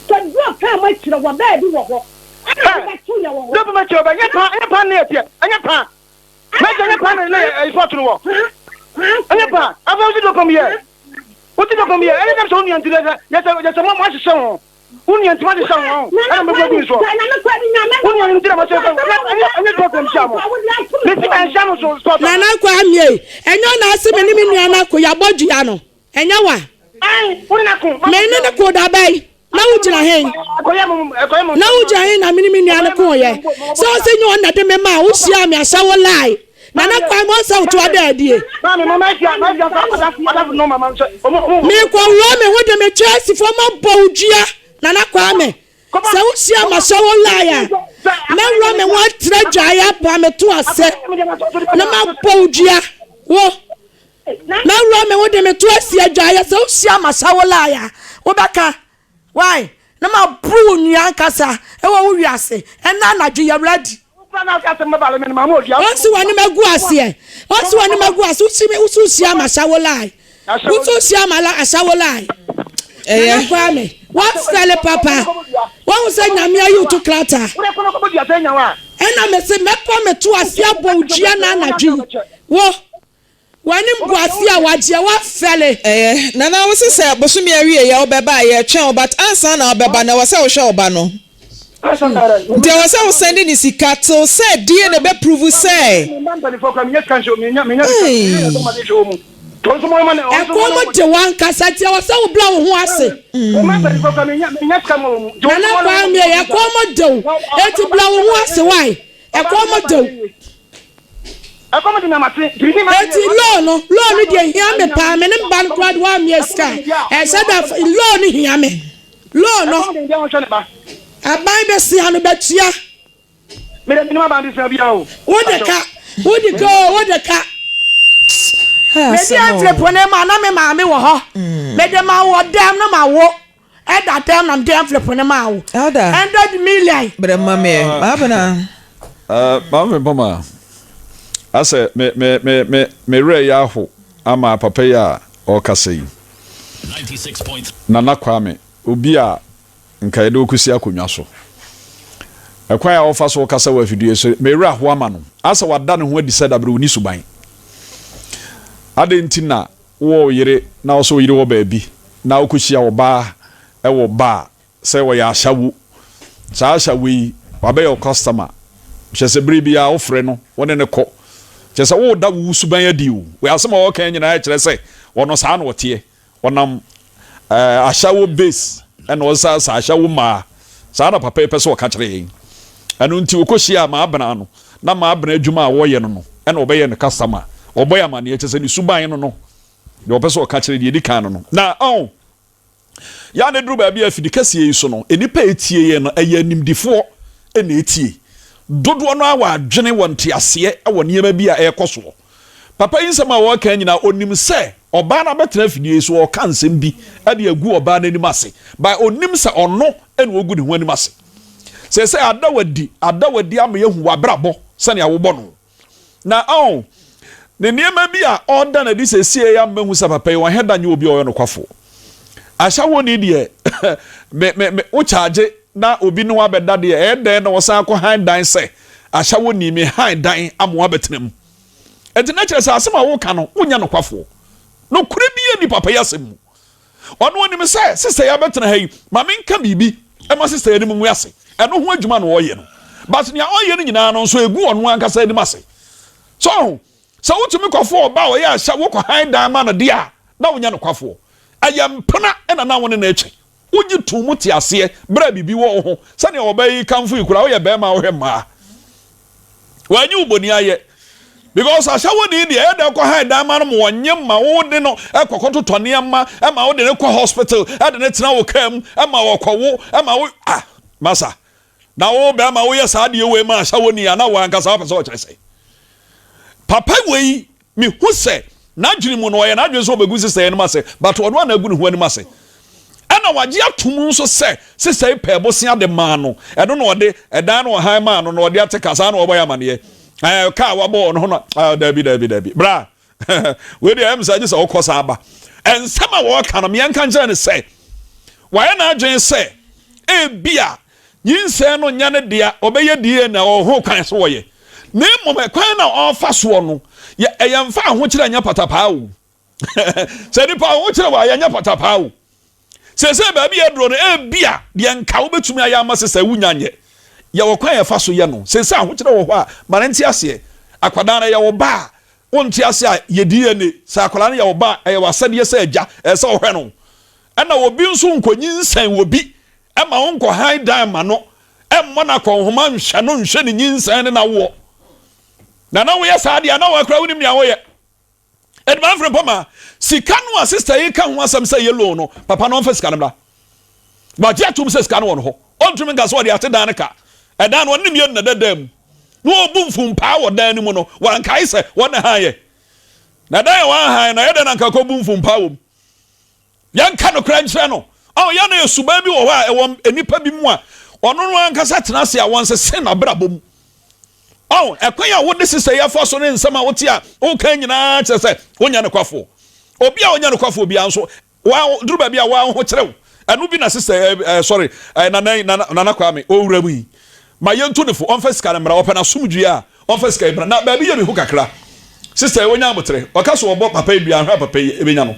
kɔ duro kaa mo akyire wɔ baabi wɔ hɔ ɛna mo bɛ to yɛ wɔ hɔ. Duro mo akyire wɔ baabi ɛnyɛ paa ɛnyɛ paa ne ɛteɛ ɛnyɛ paa mɛsɛ ɛnyɛ paa na ɛyɛ sport no wɔ ɛnyɛ paa afei wosi duro pam yɛ wosi duro pam yɛ ɛnyɛ dɛm sɛ wo nua nti yɛ sɛ yɛ sɛ mo ahyehyɛ ho. Wo nua ntoma de hyɛ ho ɛna mɛbu agu ne soɔ. Wo nua no nti na mahyɛ sɛ ɛnyɛ ɛnyɛ sport na mehyia mo. Mesi manhyia mo so sport. Nana Kwame ei, ɛnyɛ ɔna ase me ne me nua no ako, yɛabɔ dua no, ɛnyɛ wa? Ae, wo ne no ako. Me ne no koo da bɛn? Na wo gyina he? Na wo gyina he na me ne me nua no kooyɛ? Sɛ ɔse nyɛ ɔno na ɛde me maa wo hyiaa me ahyɛ wo lie. Nana Kwame ɔnsɛ wo to ada adie. Mekɔworɔ me ho de me Chelsea foɔ mabɔ wo dua Nana Kwame sɛ wo hyia mahyɛ wo lie a mɛworɔ me ho atra dwaeɛ apa me to ase na mabɔ wo dua wo mɛworɔ me ho de me to asi adwaeɛ sɛ wo hyia mahyɛ wo lie a wobɛka Why? Na ma boro wo nua ankasa ɛwɔ wo wiase ɛnɛ anadwo yɛ ready. Ɔnsi w'anim agu aseɛ ɔnsi w'anim agu ase wosi mi wosi hyia ma ahyɛ wo lie wosi hyia ma ahyɛ wo lie Nana Kwame wafɛle papa wahu sɛ nyame ayi wo to krataa ɛna mese mɛpa me to ase abɔ wo dua na anadwo yi wo W'anim gu ase a wagyeɛ wafɛle. Ɛyɛ Nana wo se sɛ bosome awieɛ wo bɛba a yɛtwɛn wo but ansa na wo bɛba no ɛwɔ sɛ wo hwɛ wo ba no nti ɛwɔ sɛ wo sɛnde ne sika till sɛ DNA bɛ prove sɛ eii. Ɛkɔm de w'ankasa nti ɛwɔ sɛ wo brɛ wo ho ase. Nana Kwame ɛkɔm de wo enti brɛ wo ho ase why ɛkɔm de wo. Eti law no law no deɛ hia me paa me ne me ba no koraa de wammea sika a ɛsɛ da law no hia me law no aban bɛsia no bɛtua wode ka wode ka o wode ka mede envelope no ma na me maame wɔ hɔ mede ma wɔ dɛm no ma wo Ɛda dɛm na mede envelope no maa wo. Elder. 100 million. Brɛ ma me ɛ. Maabena. Uh, Maame Bama, asɛ me me me me me werɛ yɛ aho ama papa yi a ɔrekasa yi. Nana Kwame, obi a nka yɛde wo kɔsi akonnwa so. Ɛkwan a ɔfa so kasa wɔ afidie so, me werɛ aho ama no. Asɛ wada ne ho adi sɛ dabere ɔni suban. Adɛn nti na Wowɔ wo yere na wo sɛ wo yere wɔ baabi na wokɔhyia ɔbaa wɔ bar sɛ ɔyɛ ashawo. Saa ashawo yi wabɛyɛ wo customer. Kyerɛ sɛ bere biara wofrɛ no wo ne no kɔ. Kyerɛ sɛ woreda wo suban adi o. Wei asɛm a ɔreka nyinaa kyerɛ sɛ ɔno saa na ɔteɛ. Ɔnam eh, ashawo base ɛna ɔsa sa ashawo mmaa. Saa na papa yi pɛ sɛ ɔka kyerɛ yɛn. Ɛno nti ɔkɔhyiaa Maabena no na Maabena adwuma a ɔyɛ no no ɛna ɔbɛyɛ no customer. Ɔbɔ yɛ amaneɛ kyerɛ sɛ ne suban no no deɛ ɔpɛ sɛ ɔka kyerɛ deɛ ɛdi kan no no. Na ɔn. Yɛ a na ɛduru baabi a afidi kɛseɛ yi so no, nnipa a ɛtie yɛn no, ɛyɛ animdifoɔ na ɛtie. Dodoɔ no ara wɔ adwene, wɔ nteaseɛ wɔ nneɛma bi a ɛrekɔ soɔ. Papa yi nsɛm a ɔreka nyinaa, ɔnim sɛ ɔbaa no abɛtena afidie yi so, ɔreka nsɛm bi de agu ɔbaa no anim ase, but ɔnnim sɛ ɔno na ɔregu ne ho anim ase. Seesei ada wadi, ada wadi ama yɛahu w'abrabɔ sɛnea wobɔ no. Na ɔn, ne nneɛma bi a ɔreda no adi seesei yi ama mahu sɛ papa yi, ɔnhɛ da nyɛ obi a ɔyɛ nokwafo. Ahyɛwoni deɛ, me, me, me, wo kyaagye na obi ne wo abɛda deɛ, ɛyɛ dɛn na wɔsan akɔ han dan sɛ ahyɛwoni, me han dan ama woabɛtena mu. Enti na kyerɛ sɛ asɛm a woka no, wonyɛ nokwafoɔ. Nokorɛ biara nni papa yi asɛm mu. Ɔno ɔnim sɛ sista yi abɛtena ha yi, ma menka biribi ma sista yi anim ngu ase. Ɛno ho adwuma na ɔreyɛ no. But nea ɔreyɛ no nyinaa no nso, ɛgu ɔno ankasa anim ase. So ɔho, sɛ wotumi kɔfo ɔba a ɔyɛ ahyɛ wokɔ han dan ma no deɛ a, na wonyɛ nokwafoɔ. Ɛyɛ mpena na na wo ne no retwe. Wogye to mu te aseɛ berɛ a biribi wɔ wo ho. Sɛdeɛ ɔbaa yi kamfo yi koraa, woyɛ barima a wohwɛ mmaa. Wanyi wo bɔni ayɛ. Because ahyɛwoni deɛ ɛyɛ dɛ kɔ han dan ma no ma wɔnye ma wo de no ɛkɔ kɔtotɔ nneɛma ɛma wo de no kɔ hospital ɛde no tena wo kaa mu ɛma wɔkɔwo ɛma wo ah masa na wo bɛrima woyɛ saa adeɛ wei ma ahyɛwoni a na wo ankasa wopɛ sɛ ɔkyerɛ sɛ papa wei Mehu sɛ n'adwene mu no, ɔyɛ n'adwene sɛ ɔbɛgu sista yi anim ase, but ɔno a na agu ne ho anim ase. Ɛna wagye atom nso sɛ sista yi pɛɛ bosea de maa no, ɛno na ɔde ɛdan no ɔhan maa no na ɔde ate ka, saa na ɔbɔ yɛ amaneɛ. Ɛɛ kaa wabɔ ɔno ho no, ah, daabi, daabi, daabi. Bra, wei deɛ ɛm sɛ agye sɛ wokɔ saa ba. Nsɛm a wɔreka no, meɛnka nkyerɛ no sɛ, wayɛ n'adwene sɛ ebia Nyinsɛn no nyɛ ne dea, ɔbɛyɛ DNA a ɔwɔ ho kwan sɛ ɔyɛ. Na mmom ɛkwan na ɔrefa soɔ no, yɛ ɛyɛ mfa ahokyerɛ nyɛ patapaa o. Sɛ nipa ahokyerɛ wɔ a, yɛnyɛ patapaa o. Seesei baabi a aduro no, ebia deɛ nka wobɛtumi ayɛ ama sɛ sɛ wonya nyɛ. Yɛwɔ kwan a yɛfa so yɛ no. Seesei ahokyerɛ wɔ hɔ a, ma no nte aseɛ. Akwadaa no, ɛyɛ wo ba a, wonte ase a, yɛ DNA. Sɛ akwadaa no yɛ wo ba a, ɛyɛ w'asɛdeɛ sɛ agya, ɛsɛ sɛ wohwɛ no. Ɛna obi nso nkɔnyinsɛn obi Mma wo nkɔ hann dan mma no, mmɔ no akɔnhoma nhwɛ no nhwɛ ne nyinsɛn ne n'awoɔ. Na na woyɛ saa deɛ a, na woakora wonim nea woyɛ. Edman Frimpong ma sika no a sista yi ka ho asɛm sɛ ɛyɛ loan no, papa no ɔmfa sika no mmra. Wagye atom sɛ sika no wɔ no hɔ. Ɔntumi nka sɛ ɔde ate dan no ka. Ɛdan no ɔne ne mmienu na ɛda dan mu. Na ɔbu mfumpaa wɔ dan no mu no, wankae sɛ wɔn na hann yɛ. Na dan a wɔanhan no, ɛyɛ dɛn na anka kɔbu mfumpaa wɔ mu? Yɛnka nokorɛ nkyerɛ no. Ɔn, yɛn no yɛ suban bi wɔ hɔ a ɛwɔ nnipa bi mu a ɔno no ankasa tena ase a wɔnsese n'abrabɔ mu. Ɔn, ɛkwan a wode sesɛ yɛ fa so ne nsɛm a wote a woka nyinaa kyerɛ sɛ wonyɛ nokwafoɔ. Obi a ɔnyɛ nokwafoɔ biara nso, wa duru baabi a wa ho kyerɛ wo. Ɛno bi na sesɛ ɛ ɛ sorry ɛ nana nana nana Kwame ɔwura mu yi. Ma yɛntu no fo, ɔmfa sika no mmra, ɔpɛ n'asomdwoeɛ a, ɔmfa sika yi mmra. Na baabi yɛ me hu kakra. Sister yi, ɔnya aboterɛ. Ɔka sɛ ɔbɔ papa yi dua, ahwɛ a papa yi ɛbɛnya no.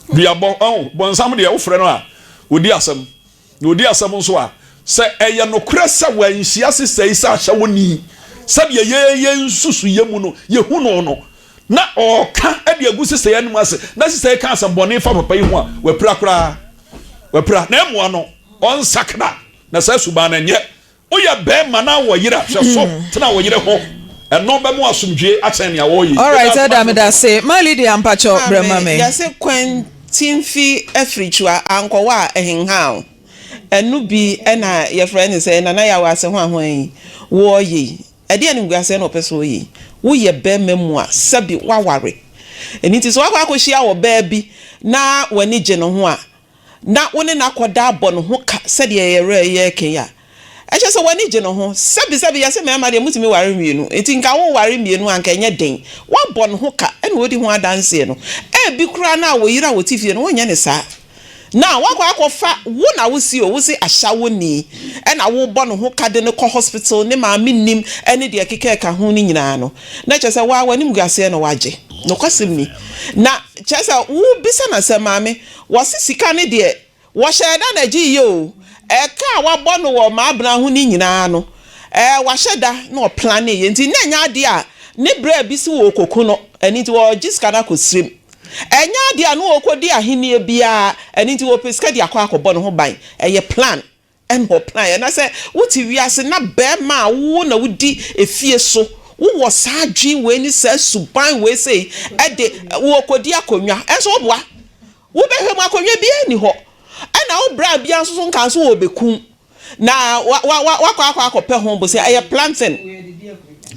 Duabɔ, ɔho, bɔnsam deɛ, wofrɛ no a, ɔdi asɛm. Na ɔdi asɛm nso a, sɛ ɛyɛ nokorɛ sɛ wanhyia sister yi sɛ ahyɛwoni, sɛdeɛ yɛn yɛn nsusuiɛ mu no, yɛhu no no, na ɔreka de agu sister yi anim ase, na sister yi ka asɛm bɔne fa papa yi ho a, wapira koraa. Wapira. Na ɛmmoa no, ɔnsakra. Na saa suban no nyɛ. Woyɛ bɛɛma na wɔ yere a, hwɛ so tena wo yere ho. Ɛno bɛma wo asomdwie akyɛn nea wɔreyɛ yi. Alright Elder medase. Ma Lydia mpakyɛw brɛ ma Maame, me. yɛse kwan timfi afirikyua ankɔwɔ a ɛhenha o. Ɛno bi na yɛfrɛ no sɛ Nana Yaw ase hwan hwan yi wɔɔyɛ yi. Ɛdeɛn animguaseɛ na ɔpɛ sɛ ɔyɛ yi? Woyɛ bɛɛma mu a sɛbi woaware. Ɛno nti sɛ woakɔ akɔhyia ɔbaa bi na w'ani gye ne ho a, na wo ne no akɔda abɔ ne ho ka sɛdeɛ yɛn werɛ reyɛ reka yi a, ɛkyerɛ sɛ w'ani gye ne ho. Sɛbisɛbi, yɛse mmarima deɛ motumi ware mmienu, nti nka woware mmienu a anka ɛnyɛ den. Woabɔ ne ho ka na ɔredi ho adanseɛ no, ebi koraa no a wo yere a ɔte fie no wonyɛ no saa. Na woakɔ akɔfa, wo na wose o, wose ahyɛwoni na wobɔ ne ho ka de no kɔ hospital, ne maame nnim ne deɛ ɛkeka ɛka ho no nyinaa no, na kyerɛ sɛ wo ara w'animguaseɛ na woagye. Nokwasɛm ni. Na kyerɛ sɛ wobisa no asɛm, maame, Wɔse sika no deɛ, wɔhyɛɛ da na ɛgyee yɛ oo, ɛka a wabɔ no wɔ Maabena ho no nyinaa no, ɛɛ wahyɛ da na ɔplanee yɛ, nti na ɛnyɛ adeɛ a ne bra bi se wɔrekɔku no, ɛno nti wɔregye sika no akɔ sirem. Ɛnyɛ adeɛ a na ɔrekɔdi ahennie biara, ɛno nti wɔrepɛ sika de akɔ akɔbɔ ne ho ban, ɛyɛ plan. Ɛna ɔplan ɛna sɛ wote wiase na bɛɛma a wo na wodi efie so wowɔ saa adwene wei ne saa suban wei sei ɛde wɔkɔdi akonnwa ɛnso woboa wobɛhwɛ mu akonnwa biara nni hɔ. Ɛna wo bra biara nso so nka nso wɔbɛkum na wa wa wa wakɔ akɔ akɔpɛ ho bosea. Ɛyɛ planting.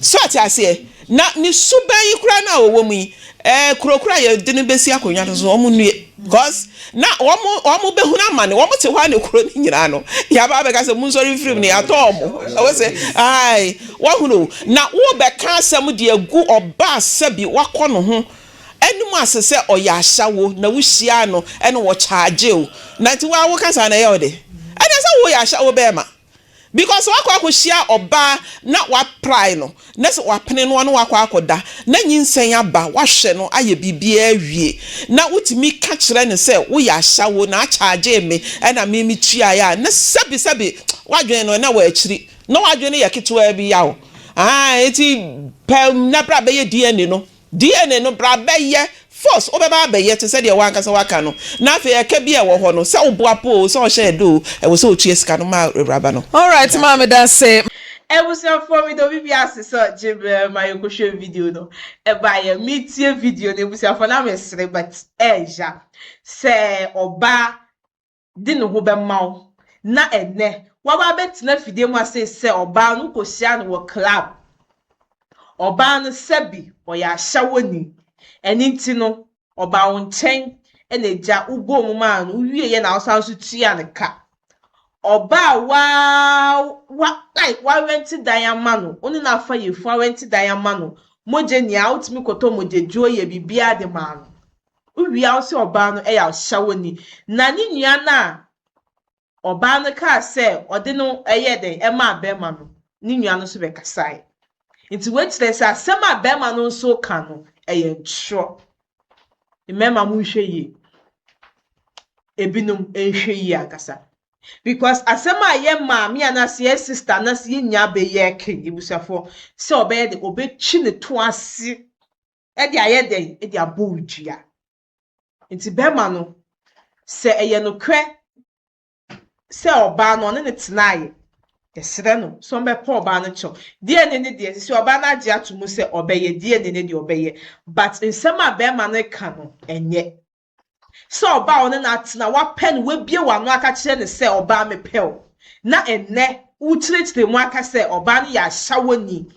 So ate aseɛ? Na ne suban yi koraa no a ɔwɔ mu yi, ɛɛ kuro koraa a yɛde no bɛsi akonnwa no so wɔn nnue. Cause na wɔn wɔn bɛhunu amane, wɔn te hɔ a ne kuro no nyinaa no, yɛaba abɛka sɛ monsɔre mfiri mu no yɛatɔ wɔn. Ɛwɔ sɛ ae wɔhunu o. Na wobɛka asɛm de agu ɔbaa sɛbi wakɔ ne ho anim ase sɛ ɔyɛ ashawo na wohyiaa no ɛna wɔkyaagye wo na nti woa woka saa na ɛyɛ wo de? Ɛnɛ sɛ woyɛ ashawo bɛɛma because wakɔ akɔhyia ɔbaa na waprae no na sɛ wapene no na wakɔ akɔda na nyinsɛn aba wahwɛ no ayɛ biribiara awie na wotumi ka kyerɛ no sɛ woyɛ ashawo na akyaagyee me ɛna me metuaeɛ a na sɛbi sɛbi wadwene no na wɔ akyiri na wadwene no yɛ ketewaa bi yaw aah eti pɛ na bra bɛyɛ DNA no DNA no, bra bɛyɛ, force, wobɛba abɛyɛ te sɛ deɛ w'ankasa w'aka no, na afei ɛka bi a ɛwɔ hɔ no, sɛ woboa po oo, sɛ ɔhyɛ ɛdɔ oo, ɛwɔ sɛ ɔtua sika no ma awuraba no. Alright maame dase. Abusuafoɔ meda obi biara ase sɛ ɔgye berɛ ma yɛkɔhwɛ video no ɛbaeɛ metie video no abusuafoɔ na mesere but ɛɛya sɛ ɔbaa de ne ho bɛma wo na ɛnnɛ waba abɛtena afidie mu ase sɛ ɔbaa no wokɔhyia no wɔ club ɔbaa no sɛbi ɔyɛ ahyɛwɔni ɛno nti no ɔbaa wo nkyɛn ɛna agya wobɔɔ mu maa no wowieɛ na wosan nso tua ne ka ɔbaa waa wa like warɛnte dan ama no wo ne no afa yɛfu arɛnte dan ama no mogya nia wotumi kɔtɔ mogyaduro yɛ biribiara de maa no Wowie a wose ɔbaa no yɛ ahyɛwoni. Na ne nua no a ɔbaa no kaa sɛ ɔde no yɛɛ dɛn ɛmaa bɛrima no, ne nua no nso bɛkasaeɛ. Nti wei kyerɛ sɛ asɛm a bɛrima no nso reka no, ɛyɛ ntorɔ. Mmarima monhwɛ yie. Ebinom nhwɛ yie ankasa. Because asɛm a yɛ maame anaasɛ yɛ sister anaasɛ yɛ nua bɛyɛ ke abusuafoɔ sɛ ɔbɛyɛ de ɔbɛtwi ne to ase de ayɛ dɛn? De abɔ wo dua. Nti bɛrima no, sɛ ɛyɛ nokorɛ sɛ ɔbaa no ɔne no tenaeɛ, yɛsrɛ no sɛ ɔmbɛpɛ ɔbaa no kyɛw. DNA ne deɛ, sisi ɔbaa no agye ato mu sɛ ɔbɛyɛ, DNA ne deɛ ɔbɛyɛ. But nsɛm a bɛrima no ka no, ɛnyɛ. Sɛ ɔbaa a ɔne no atena, wapɛ no, wabue w'ano aka kyerɛ no sɛ ɔbaa mepɛ wo, na ɛnnɛ wokyerɛkyerɛ mu aka sɛ ɔbaa no yɛ ahyɛwɔni,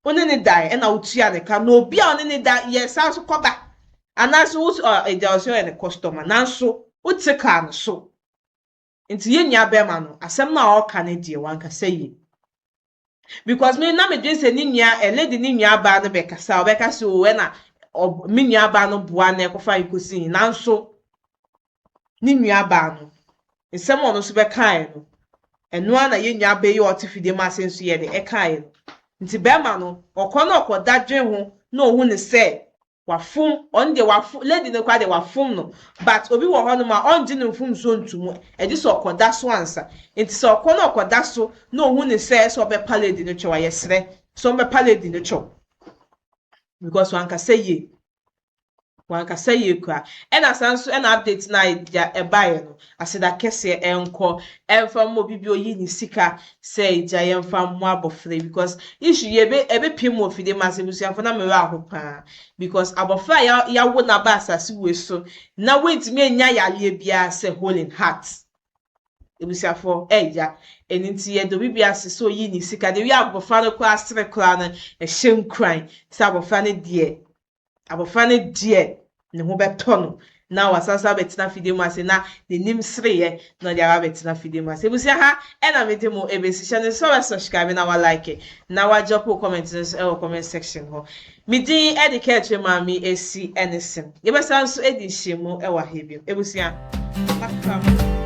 wo ne no dae ɛna wotua ne ka, na obi a ɔne ne da yɛ san so kɔba, anaasɛ wo agya ɔsɛ ɔyɛ ne customer, nanso wote kaa no so. Nti yɛn nua bɛrima no, asɛm no a ɔreka no deɛ wankasa yie. Because me na medwene sɛ ne nua ɛ lady ne nua baa no bɛkasa ɔbɛka sɛ o ɛna ɔ me nua baa no boa na ɛkɔfa yi kɔsi yi nanso ne nua baa no nsɛm a ɔno nso bɛkaeɛ no ɛno ara na yɛn nua baa yi a ɔte fidie mu ase nso yɛ de ɛkaeɛ no nti bɛrima no ɔkɔ na ɔkɔda dwen ho na ɔhu ne sɛ Wafom, ɔno deɛ wafom, lady no koraa deɛ wafom no, but obi wɔ hɔnom a ɔngye ne mfomsoɔ nto mu, ɛgye sɛ ɔkɔda so ansa. Nti sɛ ɔkɔ na ɔkɔda so na ɔhu ne sɛ ɛsɛ ɔbɛpa lady no kyɛw a, yɛsrɛ sɛ ɔmmɛpa lady no kyɛw. Because wankasa yie. Wankasa yie koraa. Ɛna saa nso ɛna update no a ɛbaeɛ no, Aseda kɛseɛ nkɔ ɛmfa mma obi bi oyi ne sika sɛ gya yɛmfa mmoa abɔfra yi because issue yi ebe ebepie mu wɔ fidie mu ase abusuafo na me werɛ aho paa because abɔfra a yawo no aba asase wei so na wantumi anya yareɛ biara sɛ hole in heart abusuafo ɛya ɛno nti yɛda obi bi ase sɛ oyi ne sika de wi abɔfra no koraa sere koraa no ɛhyɛ nkuran sɛ abɔfra no deɛ Abɔfra no deɛ ne ho bɛtɔ no na wasan so abɛtena fidie mu ase na n'anim sereɛ na ɔde aba abɛtena fidie mu ase. Abusua ha ɛna mede mo ɛbɛsi. Hyɛ no nso sɛ wobɛ subscribe na wa like na wa drop wo comment no nso ɛwɔ comment section hɔ. Me din ɛde Kɛkyerɛ Maame Esi ɛne Sem. Yɛbɛsan nso adi nhyiamu ɛwɔ ha bio. Abusua, makra mo.